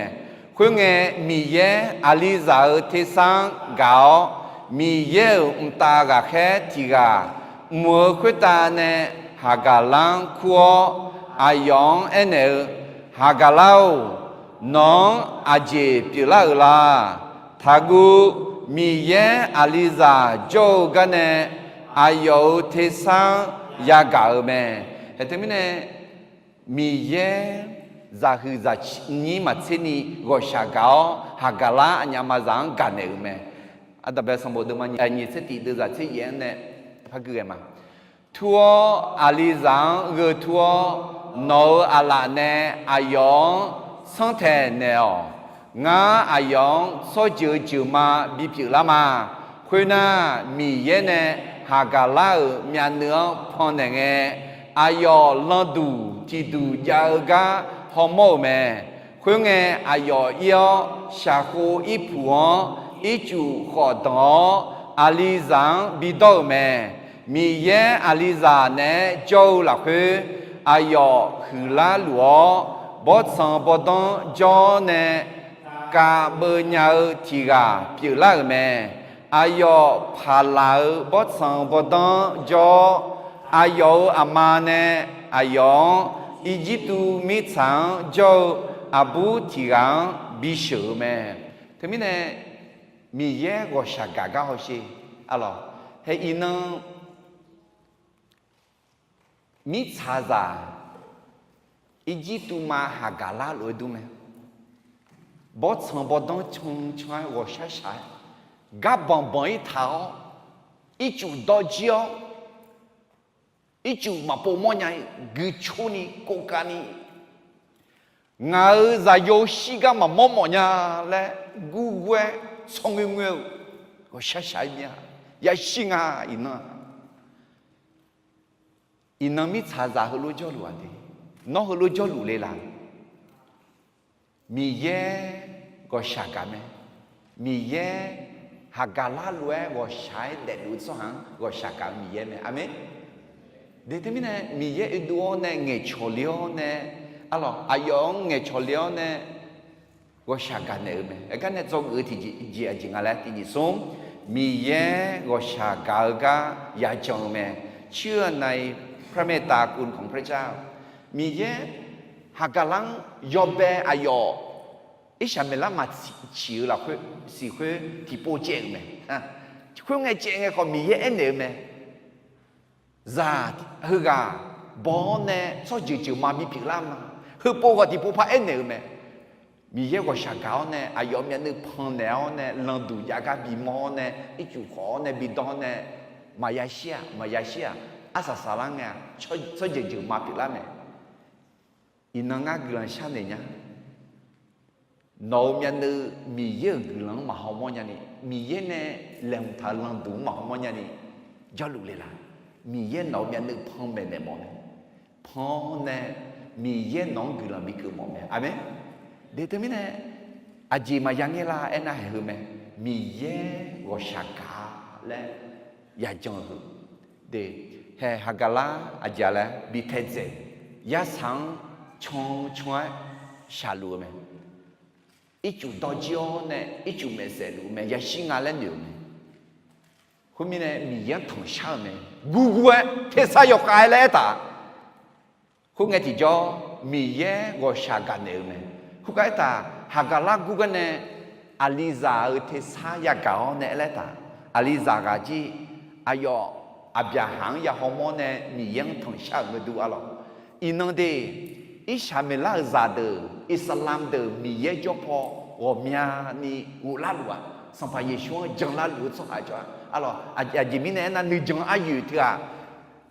Khoerngae, Miqyaer aqlizaq-euq tersar-anr gaq-awr, Miqyaer-euq mqtav ghaqkhaer tiq ghaq mq-eu khoertav nae Haqgaqlar-anr kur-awr, aqyawf-anr aernaeq-eu, Haqgaqlar-or, nawq-anr aqjeq pyeuflar-euq la? Taqguv. Miqyaer aqlizaq jawr-eu garnae aqyawf-euq tersar-anr yagaq-euq mae. Haeq teumirnae, Miqyaer zaqhuiq zaqnyir maqtser ni ghawqshaq gaq-awr, Haqgaqlar aqnyaf maqzaq-anr gaqnaeq-euq mae. Aqdaq bae sanqbof deuvma nyiq tser tiq deuvzaq tser yaef-anr nae par gui ghae ma. tur-awr, aqlizaq-anr gheu tur-awr, nawq-euq aqlaf nae aqyawf-anr sanrtaeq naeq-awq. Ngar aqyawf-anr tsawrjeuq jeuqma bipyeuf lar ma. Khoernar, Miqyaer nae haqgaq lar-euq myavnuiv-anr pannaeq ngae, aqyawf landuq tiqduq jav-eu gar hawmawr-euq mae. Khoerngae, aqyawf ir-awr, shaqkhov irpuq-anr ircuf khawf danq-awr, aqlizaq-anr bidawr-euq mae. Miqyaer aqlizaq naeq-aer jawr-eu lafkhoer, aqyawf huiqlar luf-awr, bawrtsanq bawrdanr jawr-awr nae, kav beuv nya-eu tiq ghaq pyeuflar-euq mae. Aqyawf paqlaq-eu bawrtsanq bawrdanr jawr-awr, aqyawf-euq aqma nae aqyawf-anr Irjirtuv mirtsaq-anr jawr-eu aqbur tiq ghaq-anr bisheuq-eu mae. Teumirnae, Miqyaer ghawqshaq gaq gar hawsher. Arlawq, hae iqnan mirtsaqzaq Irjirtuv ma haqgaq lar lof-aer dur mae. Bawrtsanq bawrdanr can can-aer ghawqshaq shaq-aer, gar banq banq-ir taq-awr, ircuf dawr jir-awr, ircuf maqpov mawrnya-ir guicorni kovkavni, ngaq-euq zaqyo shirgar maqmawr mawf nya laer gurgur-aer tsawrngoer ngoer-eu ghawqshaq shaq-aer mir-a. Yashir nga iqnan. Iqnan mirtsaqzaq heulof jawrluf-aq de, nawr heulof jawrluf le laq. Miqyaer ghawqshaq gaq mae. Miqyaer haqgaq lar lof-aer ghawqshaq-aer daefluf-eu tsawrhaq-anr ghawqshaq gaq-eu Miqyaer mae. Aqmeq. De teumirnae Miqyaer oedov-awr nae ngaeqcawq le-awr nae, arlawq, aqyawf-anr ngaeqcawq le-awr nae ghawqshaq gaq naeq-eu mae. Aergar nae dzawgeuf-eu tiqjeq jeq aqjeq nga laer tiqjeq smr, Miqyaer ghawqshaq gaq-eu gar yajan-eu mae. เชื่อในพระเมตตาคุณของพระเจ้า Miqyaer haqgaq lar-anr yawbae aqyawf Irsaqmeqlar maqciq-eu lafkhoer siq khoer tiqpov caev-euq mae. Khoerngae caev ngae khawf Miqyaer aernaeq-eu mae. Zaq heughaq baw-awr nae tsawrjeuq jeuqma bipyeuf lar ma. Heupov khawf tiqpov par aernaeq-eu mae. Miqyaer ghawqshaq gaq-awr nae aqyawf myavnuiv pannaeq-awr nae landuq jav gar bimawr-awr nae ircuf khawf-awr nae bidawr-awr nae maqya shir-aq maqya shir-aq arsaq saqlar ngae-aq tsawrjeuq jeuqma pyeuflar mae. Iqnan ngar guiqlanq sharnoeq nya. Nawq-euq myavnuiv Miqyaer-euq guiqlanq-anr maqhaw mawr nyani, Miqyaer nae laeqhmq taq-eu landuq-anr maqhaw mawr nyani, jawrluf le laq. Miqyaer nawq-euq myavnuiv panmaeq naeq mawf mae. Pan-awr nae Miqyaer nawq-anr guiqlanq bikeuv mawf mae. Aqmeq. De teumirnae aqjeq maqya ngaer lar aernar haeq heu mae. Miqyaer ghawqshaq gaq laer yajan-eu heu. De, haeq haqgaq lar aqjeq laer bi taedzaeq, yarsaq-anr can can-aer shaqluf-eu mae. Ircuf dawrjir-awr nae ircuf maeqsaef luf-eu mae, yashir nga laer noeq-euq mae. Khoermirnae Miqyaer-anr tanqshar-euq mae. Gurgur-aer tersar yawkhav-aer laer aertaq. Khoerngae tiqjawr Miqyaer ghawqshaq gaq naeq-eu mae. Khoergar aertaq, haqgaq lar gurgur nae aqlizaq-euq tersar yagaq-awr nae aer laer taq. Aqlizaq ghaq jir aqyawf Aqbyaqhaq-anr yahaw mawr nae Miqyaer-anr tanqshar-euq ngeur dur arlawq. Iqnan de, Irsaqmeqlar-euq zaqdeuq, Iqsaqlamq deuq Miqyaer jawrpaw ghawqmyani ghoflar luf-aq, Sanqpaq Yeqsur-anr janlar luf-eu tsawrhaq jawr-a arlawq. Aqjeq mirnae aernar nuijan aryoeq teu-aq,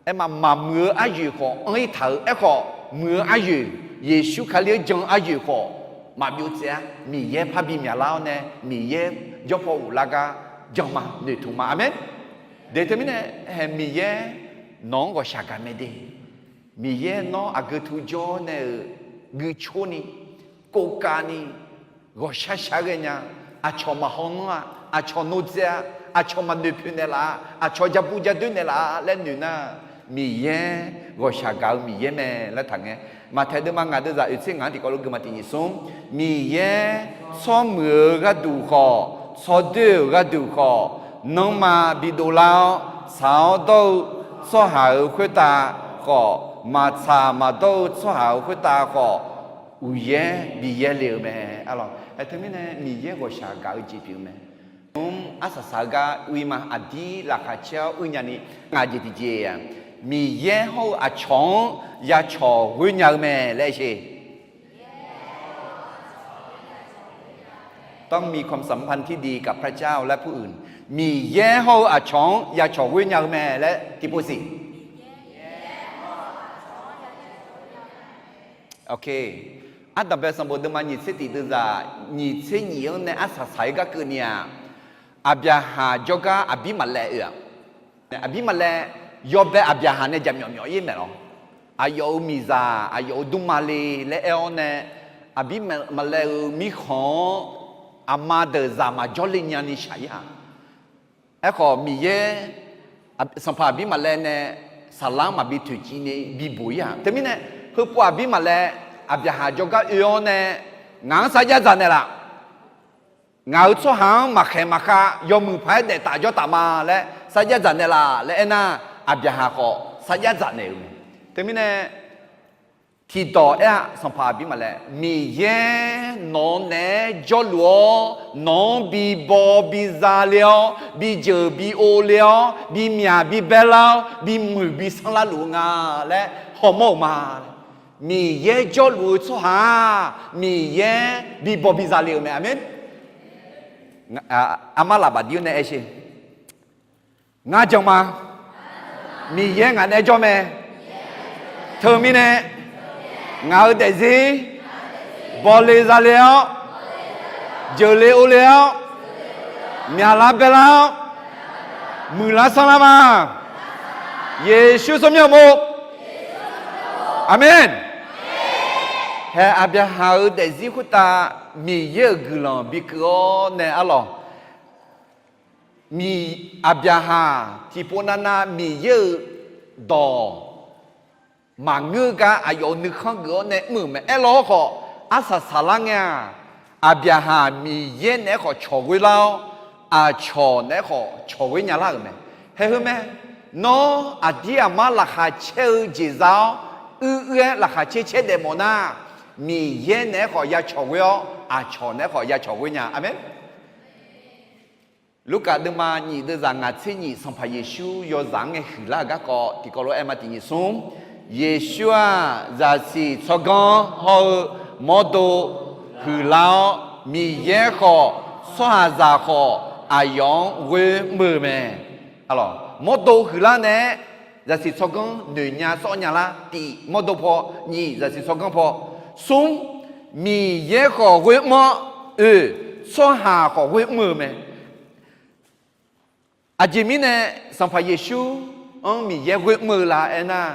aerma maqmuiq-eu aryoeq khawf anr-ir taq-euq aerkhawf, muiq-eu aryoeq, Yeqsur Kali-anr jan-eu aryoeq khawf maqbyov tsaev-ar. Miqyaer parbi myaqlar-awr nae Miqyaer jawrpaw ghoflar gar jan ma, noeqtmq ma. Aqmeq. De teumirnae haeq Miqyaer nawq-anr ghawqshaq gaq mae de. Miqyaer nawr aqgeu tu jawr nae-euq guicorni, kovkavni, ghawqshar shar ghae nya, aqcawq maqhaw nanr-a, aqcawq nodzae-a, aqcawq maqnoeq poeq naeqlaf-a, aqcawq ja bu ja doer naeqlaf-a laer noeq nar, Miqyaer ghawqshaq gaq-eu Miqyaer mae laer taqngae. Maqtaeq deuvma ngaq deuvzaq oeq tser ngaq-anr tiqkawv lof guiqma tiq nyiq smr, Miqyaer tsawrmuiq-eu gharduq khawf, tsawrdoer-euq gharduq khawf, nanrma bidov lar-awr, tsaq-awr dawr-eu tsawrhaq-euq khoertav khawf, maqtsaq maqdawr-eu tsawrhaq-euq khoertav khawf, uqyaer bi yaerle-eu mae. Arlawq, teumirnae Miqyaer ghawqshaq gaq-eu jeq pyeuf-eu mae. Mr arsaq saq-eu gar uima aqdir laqkhaq caer-awr uir nyani, ngaq jeq tiqjeq-aq, Miqyaer hawr-eu aqcawq-anr ya cawq ghoer nya-eu mae laer sher. ต้องมีความสัมพันธ์ที่ดีกับพระเจ้าและผู้อื่น Miqyaer hawr-eu aqcawq-anr ya cawq ghoer nya-eu mae laer tiqpov siq. Ok, Ardanqbae sanqbof deuvma nyiq tser tiq deuvzaq nyiq tser nyiq-anr nae arsaq saq-ir gar keuvni-aq, Aqbyaqhaq jawrgar Aqbirmaqlaev oe-aq, Aqbirmaqlaev yawbae Aqbyaqhaq nae jaqmyawf myawf-ir maeq lawr. Aqyawf-euq miqzaq, aqyawf-euq dmrmale laer aer-awr nae, Aqbirmaqlaev-euq mirkhanq-anr aqma deuq zaq maqjawr le nyani shaq-ir-aq. Aerkhawf, Miqyaer, Sanqpaq Aqbirmaqlaev nae saqlar-anr maqbi toeqciv ni bibuq-ir-aq. Teumirnae, heupov Aqbirmaqlaev Aqbyaqhaq jawrgar oe-awr nae, ngaq-anr sarjax dzaq naeqlaf. Ngaq-euq tsawrhaq-anr maqkhaeq maqkhav yawmuiq paq-aer daef taf jawr taf ma laer sarjax dzaq naeqlaf laer aernar, Aqbyaqhaq khawf sarjax dzaq naeq-euq mae. Teumirnae, tiqdawq aer-aq, Sanqpaq Aqbirmaqlaev, Miqyaer nawq-eu naeq-aer jawrluf-awr, nawq-anr bi baw bi za le-awr, bi jeuq bi ov le-awr, bi myaq bi baerlar-awr, bimuiq bi sanrlar luf-eu nga laer hawmawr-euq ma. Miqyaer jawrluf-eu tsawrhaq-aq, Miqyaer bi baw bi za le-euq mae. Aqmeq. Armar lafbaf dir-awr nae aer sher. Ngar jan ma. Miqyaer ngaq nae jawr mae. Teumirnae, ngaq-euq daefzir bawle zale-awr, jeuqle ovle-awr, myaqlar baerlar-awr, muiqlar sanrlar ma. Yeqsur tsawrmyanr uqmov. Aqmeq. Hae, Aqbyaqhaq-euq daefzir khoertav Miqyaer-euq guiqlanq bikeuv-awr nae arlawq, Miq, Aqbyaqhaq tiqpov navnav Miqyaer-euq dawq maqngeur gar aqyawf-euq nuikhanr geuf-awr nae mr-euq mae. Aerlawr khawf, arsaq saqlar ngae-aq, Aqbyaqhaq Miqyaer naeq-aer khawf cawq ghoer lar-awr, aqcawq naeq-aer khawf cawq ghoer nya lar-euq mae. Hae heu mae, nawr aqdir aqmar laqkhaq caer-eu jeq za-awr, uir uir-aer laqkhaq caer caer daef mawf nar, Miqyaer naeq-aer khawf ya cawq ghoer-awr, aqcawq naeq-aer khawf ya cawq ghoer nya. Aqmeq. Lurkaf deuvma nyiq deuvzaq ngaq tser nyiq, Sanqpaq Yeqsur yawzaq-anr ngae huiqlar-euq garkawv tiqkawv lof-aer aer ma. Tiq nyiq smr, Yeqsur-aq, zaqsiq tsawrganr hawr-eu mawrdo huiqlar-awr, Miqyaer khawf tsawrhaqzaq khawf aqyawf-anr ghoer mr-eu mae. Mawrdo huiqlar nae-aer zaqsiq tsawrganr noeq nya sawr nya lar. Tiq, mawrdo paw. Nyiq, zaqsiq tsawrganr paw. Smr, Miqyaer khawf ghoer mr-awr, oe, tsawrhaq khawf ghoer mr-eu mae. Aqjeq mirnae Sanqpaq Yeqsur-anr Miqyaer ghoer mr-eu la aernar,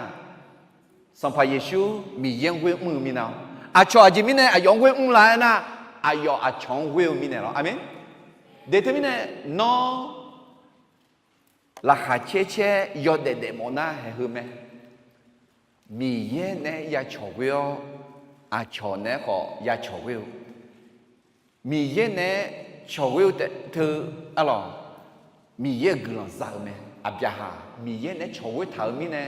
Sanqpaq Yeqsur Miqyaer-anr ghoer mr-eu minav-awr, aqcawq aqjeq mirnae aqyawf-anr ghoer mr la aernar, aqyawf aqcawq-anr ghoer-eu mirnae lawr. Aqmeq. De teumirnae, nawr laqkhaq caer caer yawdaef daef mawf nar hae heu mae. Miqyaer naeq-aer ya cawq ghoer-awr, aqcawq naeq-aer khawf ya cawq ghoer-eu. Miqyaer naeq-aer cawq ghoer-eu taef teu arlawq, Miqyaer-euq guiqlanq za-eu mae. Aqbyaqhaq Miqyaer naeq-aer cawq ghoer taq-euq mirnae,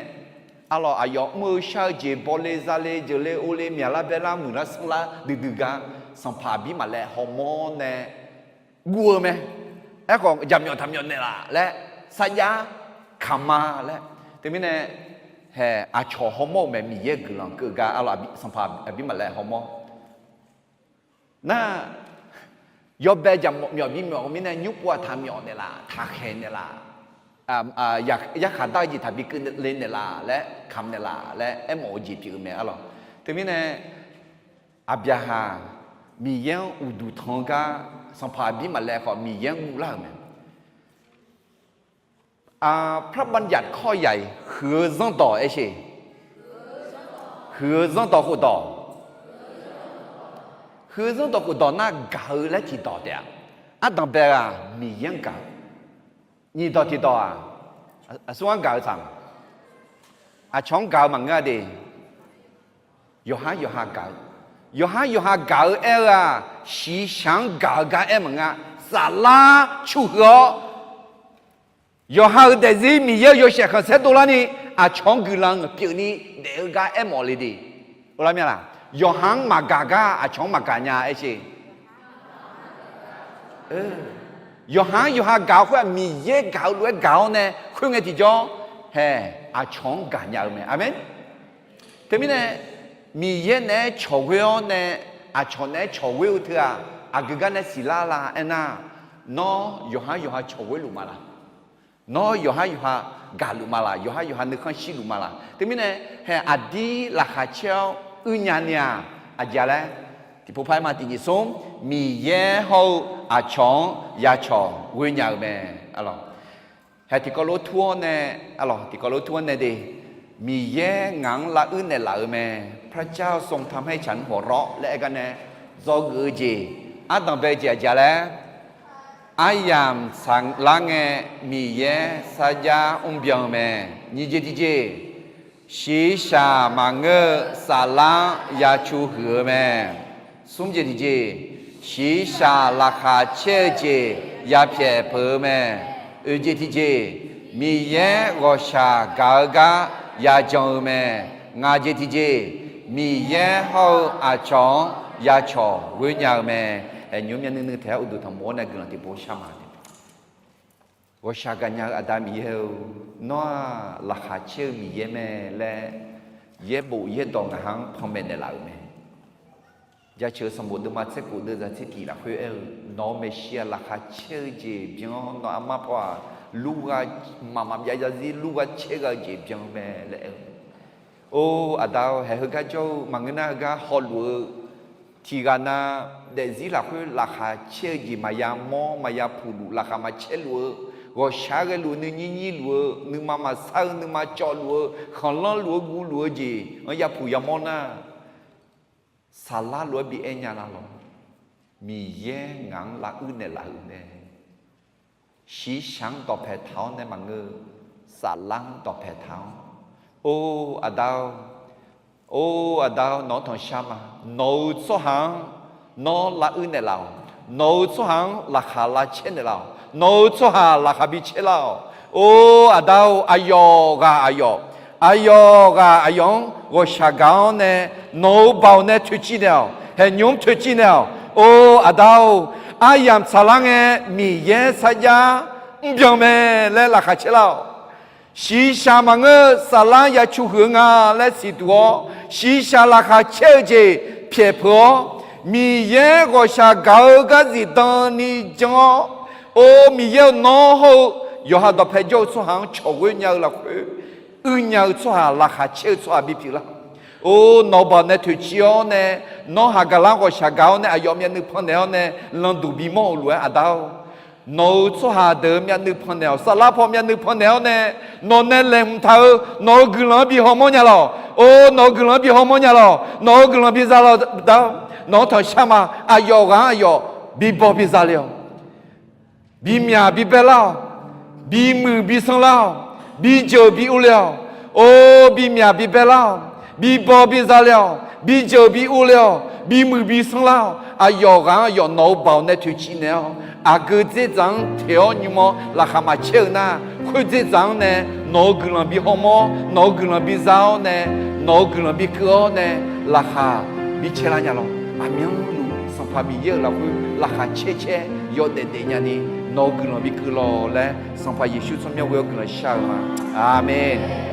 arlawq, aqyawf mr-eu shar-eu jeq bawle zale jeuqle ovle myaqlar baerlar muiqlar sanrlar duidui gar, Sanqpaq Aqbirmaqlaev hawmawr nae guv-eu mae. Aerkhawf, jaqmyawf taqmyawf naeqlaf laer, sarjax kamq ma laer. Teumirnae, hae, aqcawq hawmawr-euq mae. Miqyaer guiqlanq keuv gar arlawq, Sanqpaq Aqbirmaqlaev hawmawr nar, yawbae jaqmyawf bimyawf-eu mirnae, nymr pov-aq taqmyawf naeqlaf, taqkhaeq naeqlaf, yarkhaq dar-eu jeq taqbi keuvle naeqlaf laer, kamq naeqlaf laer aermawf-eu jeq pyeuf-eu mae arlawq. Teumirnae, Aqbyaqhaq Miqyaer-anr uqduq tanq-eu gar, Sanqpaq Aqbirmaqlaev khawf Miqyaer-anr guvlar-euq mae. พระบัญญัติข้อใหญ่ huiq-eu zanrdawq aer sher. Huiq-eu zanrdawq khofdawq. Huiq-eu zanrdawq khofdawq nar gaq-eu laer tiqdawq taef-a. Ardanqbae-aq Miqyaer-anr gaq-eu. Nyiqdawq tiqdawq-aq, aqsur-anr gaq-eu tsaq. Aqcawq-anr gaq-eu maqngeur-a de. Yawqhar yawqha gaq-eu. Yawqhar yawqha gaq-eu aer-eu-aq, shiqshaq-anr gaq-eu gar aer maqngeur-a. Saflar cuqhuiq-awr, yawqha-euq daefzir Miqyaer-euq yawshaef khanqsaer dovlarni, aqcawq-anr guiqlanq pyeufni daef-eu gar aermawf le de. Uvlar mya laq? Yawqha-anr maqgaq gar aqcawq-anr maqgaq nya aer sher. Yawqha-anr yawqha gaq-eu khoer-aq, Miqyaer gaq-eu lof-aer gaq-awr nae khoerngae tiqjawr, hae, aqcawq-anr gaqnya-eu mae. Aqmeq. Teumirnae, Miqyaer naeq-aer cawq ghoer-awr nae, aqcawq naeq-aer cawq ghoer-eu teu-aq, aqgeu gar nae siqlar la aernar, nawr yawqha yawqha cawq ghoer luf ma laq? Nawr yawqha yawqha gaqluf ma laq? Yawqha yawqha nuikhanr shirluf ma laq? Teumirnae, hae, aqdir laqkhaq caer-awr uir nya ni-aq, aqjeq laer, tiqpov par-aer ma tiqnyif smr, Miqyaer hawr-eu aqcawq-anr ya cawq ghoe nya-euq mae. Hae tiqkawv lof tur-awr nae, tiqkawv lof tur-awr nae de, Miqyaer ngaq-anr lavuir naeqlaf-euq mae. พระเจ้าทรงทำให้ฉันหัวเราะ laer aer gar nae, dzawgeuf-eu jeq, ardanq bae-eu jeq aqjeq laer, aryamq tsaqlar ngae, Miqyaer sarjax mrbyan-eu mae. Nyiq jeq tiqjeq, shiqshaq maqngeur-eu saflar-anr ya cu huiq-eu mae. Smr jeq tiqjeq, shiqshaq laqkhaq caer-eu jeq ya pyaeq peuq-eu mae. Oeq jeq tiqjeq, Miqyaer ghawqshaq gaq-eu gar ya jan-eu mae. Ngaq jeq tiqjeq, Miqyaer hawr-eu aqcawq-anr ya cawq ghoe nya-eu mae. Haeq nymr myav nuinuiv taeq-aer uqduq tanqmof-awr nae guiqlanq tiqpov shar ma. Ghawqshaq gaqnya-eu Aqda Miqyaer-eu, nawr-aq laqkhaq caer-eu Miqyaer mae laer, yaerbof yaerdawq ngaq-anr panmaeq naeqlaf-euq mae. Jaceuq-eu sanqbof deuvma tser khof deuv zaq tser tiq lafkhoer aer-eu, nawq-euq maeqshi-aq laqkhaq caer-eu jeq byan-awr, nawq-euq armar paw-aq, lurgha mqmaq maqbyav zarzir lurgha caer gha-eu jeq byan mae laer aer-eu. Or, Aqda-or, haeq heugar jawr-eu maqngeur nar heugar hawluf-eu, tiqghaq nav daefzir lafkhoer laqkhaq caer-eu jeq maqya mawr maqya puq luf, laqkhaq maqcaer luf-eu, ghawqshaq ghaeluf nuinyir nyir luf-eu, nuima maqsar-eu nuima cawv luf-eu, khanqlanr luf-eu guv luf-eu jeq-anr ya puq ya mawr nar, saflar lof-aer bi aer nya la lawq. Miqyaer ngaq-anr lavuir naeqlaf-euq mae. Shiqshaq-anr dawqpae taq-awr nae maqngeur, saflar-anr dawqpae taq-awr, Or Aqda-or, Or Aqda-or, nawq-anr tanqshar ma. Nawq-euq tsawrhaq-anr nawr lavuir naeqlaf-awq. Nawq-euq tsawrhaq-anr laqkhaq lavcaer naeqlaf-awq. Nawq-euq tsawrhaq laqkhaq bi caer lar-awq. Or Aqda-or, aqyawf ghaq aqyawf, aqyawf ghaq aqyawf-anr ghawqshaq gaq-awr nae, nawq-euq baoq nae toeqciv naeq-awq. Haeq nymr toeqciv naeq-awq. Or Aqda-or, aryamq tsaqlar ngae, Miqyaer sarjax mrbyan mae laer laqkhaq caer lar-awq. Shiqshaq maqngeur-eu saflar ya cu huiq-eu nga laer siqduq-awr, shiqshaq laqkhaq caer-eu jeq pyaeq peuq-awr, Miqyaer ghawqshaq gaq-eu gar zifdan ni jan-awr, Or Miqyaer-or, nawr hawr-eu yawqha dawqpae jawr-eu tsawrhaq-anr cawq ghoe nya-eu lafkhoer, uir nya-eu tsawrhaq, laqkhaq caer-eu tsawrhaq bipyeuf lar. Or nawq-euq baoq nae toeqciv-awr nae, nawr haqgaqlar ghawqshaq gaq-awr nae, aqyawf myavnuiv pannaeq-awr nae, landuq bimawr-euq lof-aer Aqda-or, nawq-euq tsawrhaq deuq-euq myavnuiv pannaeq-awq. Saflar paw myavnuiv pannaeq-awr nae, nawq nae laeqhmq taq-eu nawq-euq guiqlanq-anr bi hawmawr nya lawq. Or nawq-euq guiqlanq-anr bi hawmawr nya lawq. Nawq-euq guiqlanq bi za lawq Aqda-or. Nawq-anr tanqshar ma. Aqyawf ghaq-anr aqyawf bi baw bi za le-awq. Bimyaq bi bae lar-awq. Bimuiq bi sanr lar-awq. Bijeuq bi urle-awq. Or bimyaq bi bae lar-awq. Bi baw bi za le-awq. Bijeuq bi urle-awq. Bimuiq bi sanr lar-awq. Aqyawf ghaq-anr aqyawf nawq-euq baoq nae toeqciv naeq-awr, aqgeu dzerdzaq-anr teq-awr nymr-awr laqkhaq maqcaer-eu nar, khoer dzerdzaq-anr nae nawq-euq guiqlanq bi hawmawr, nawq-euq guiqlanq bi za-awr nae, nawq-euq guiqlanq bi keuv-awr nae, laqkhaq bi caer lar nya lawq. Aqmyanluf Sanqpaq Miqyaer-euq lafkhoer laqkhaq caer caer yawdaef daef nyani, nawq-euq guiqlanq bi keuv lawq laer, Sanqpaq Yeqsur tsawrmyanr ghoe-awr guiqlanq shar-eu ma. Aqmeq.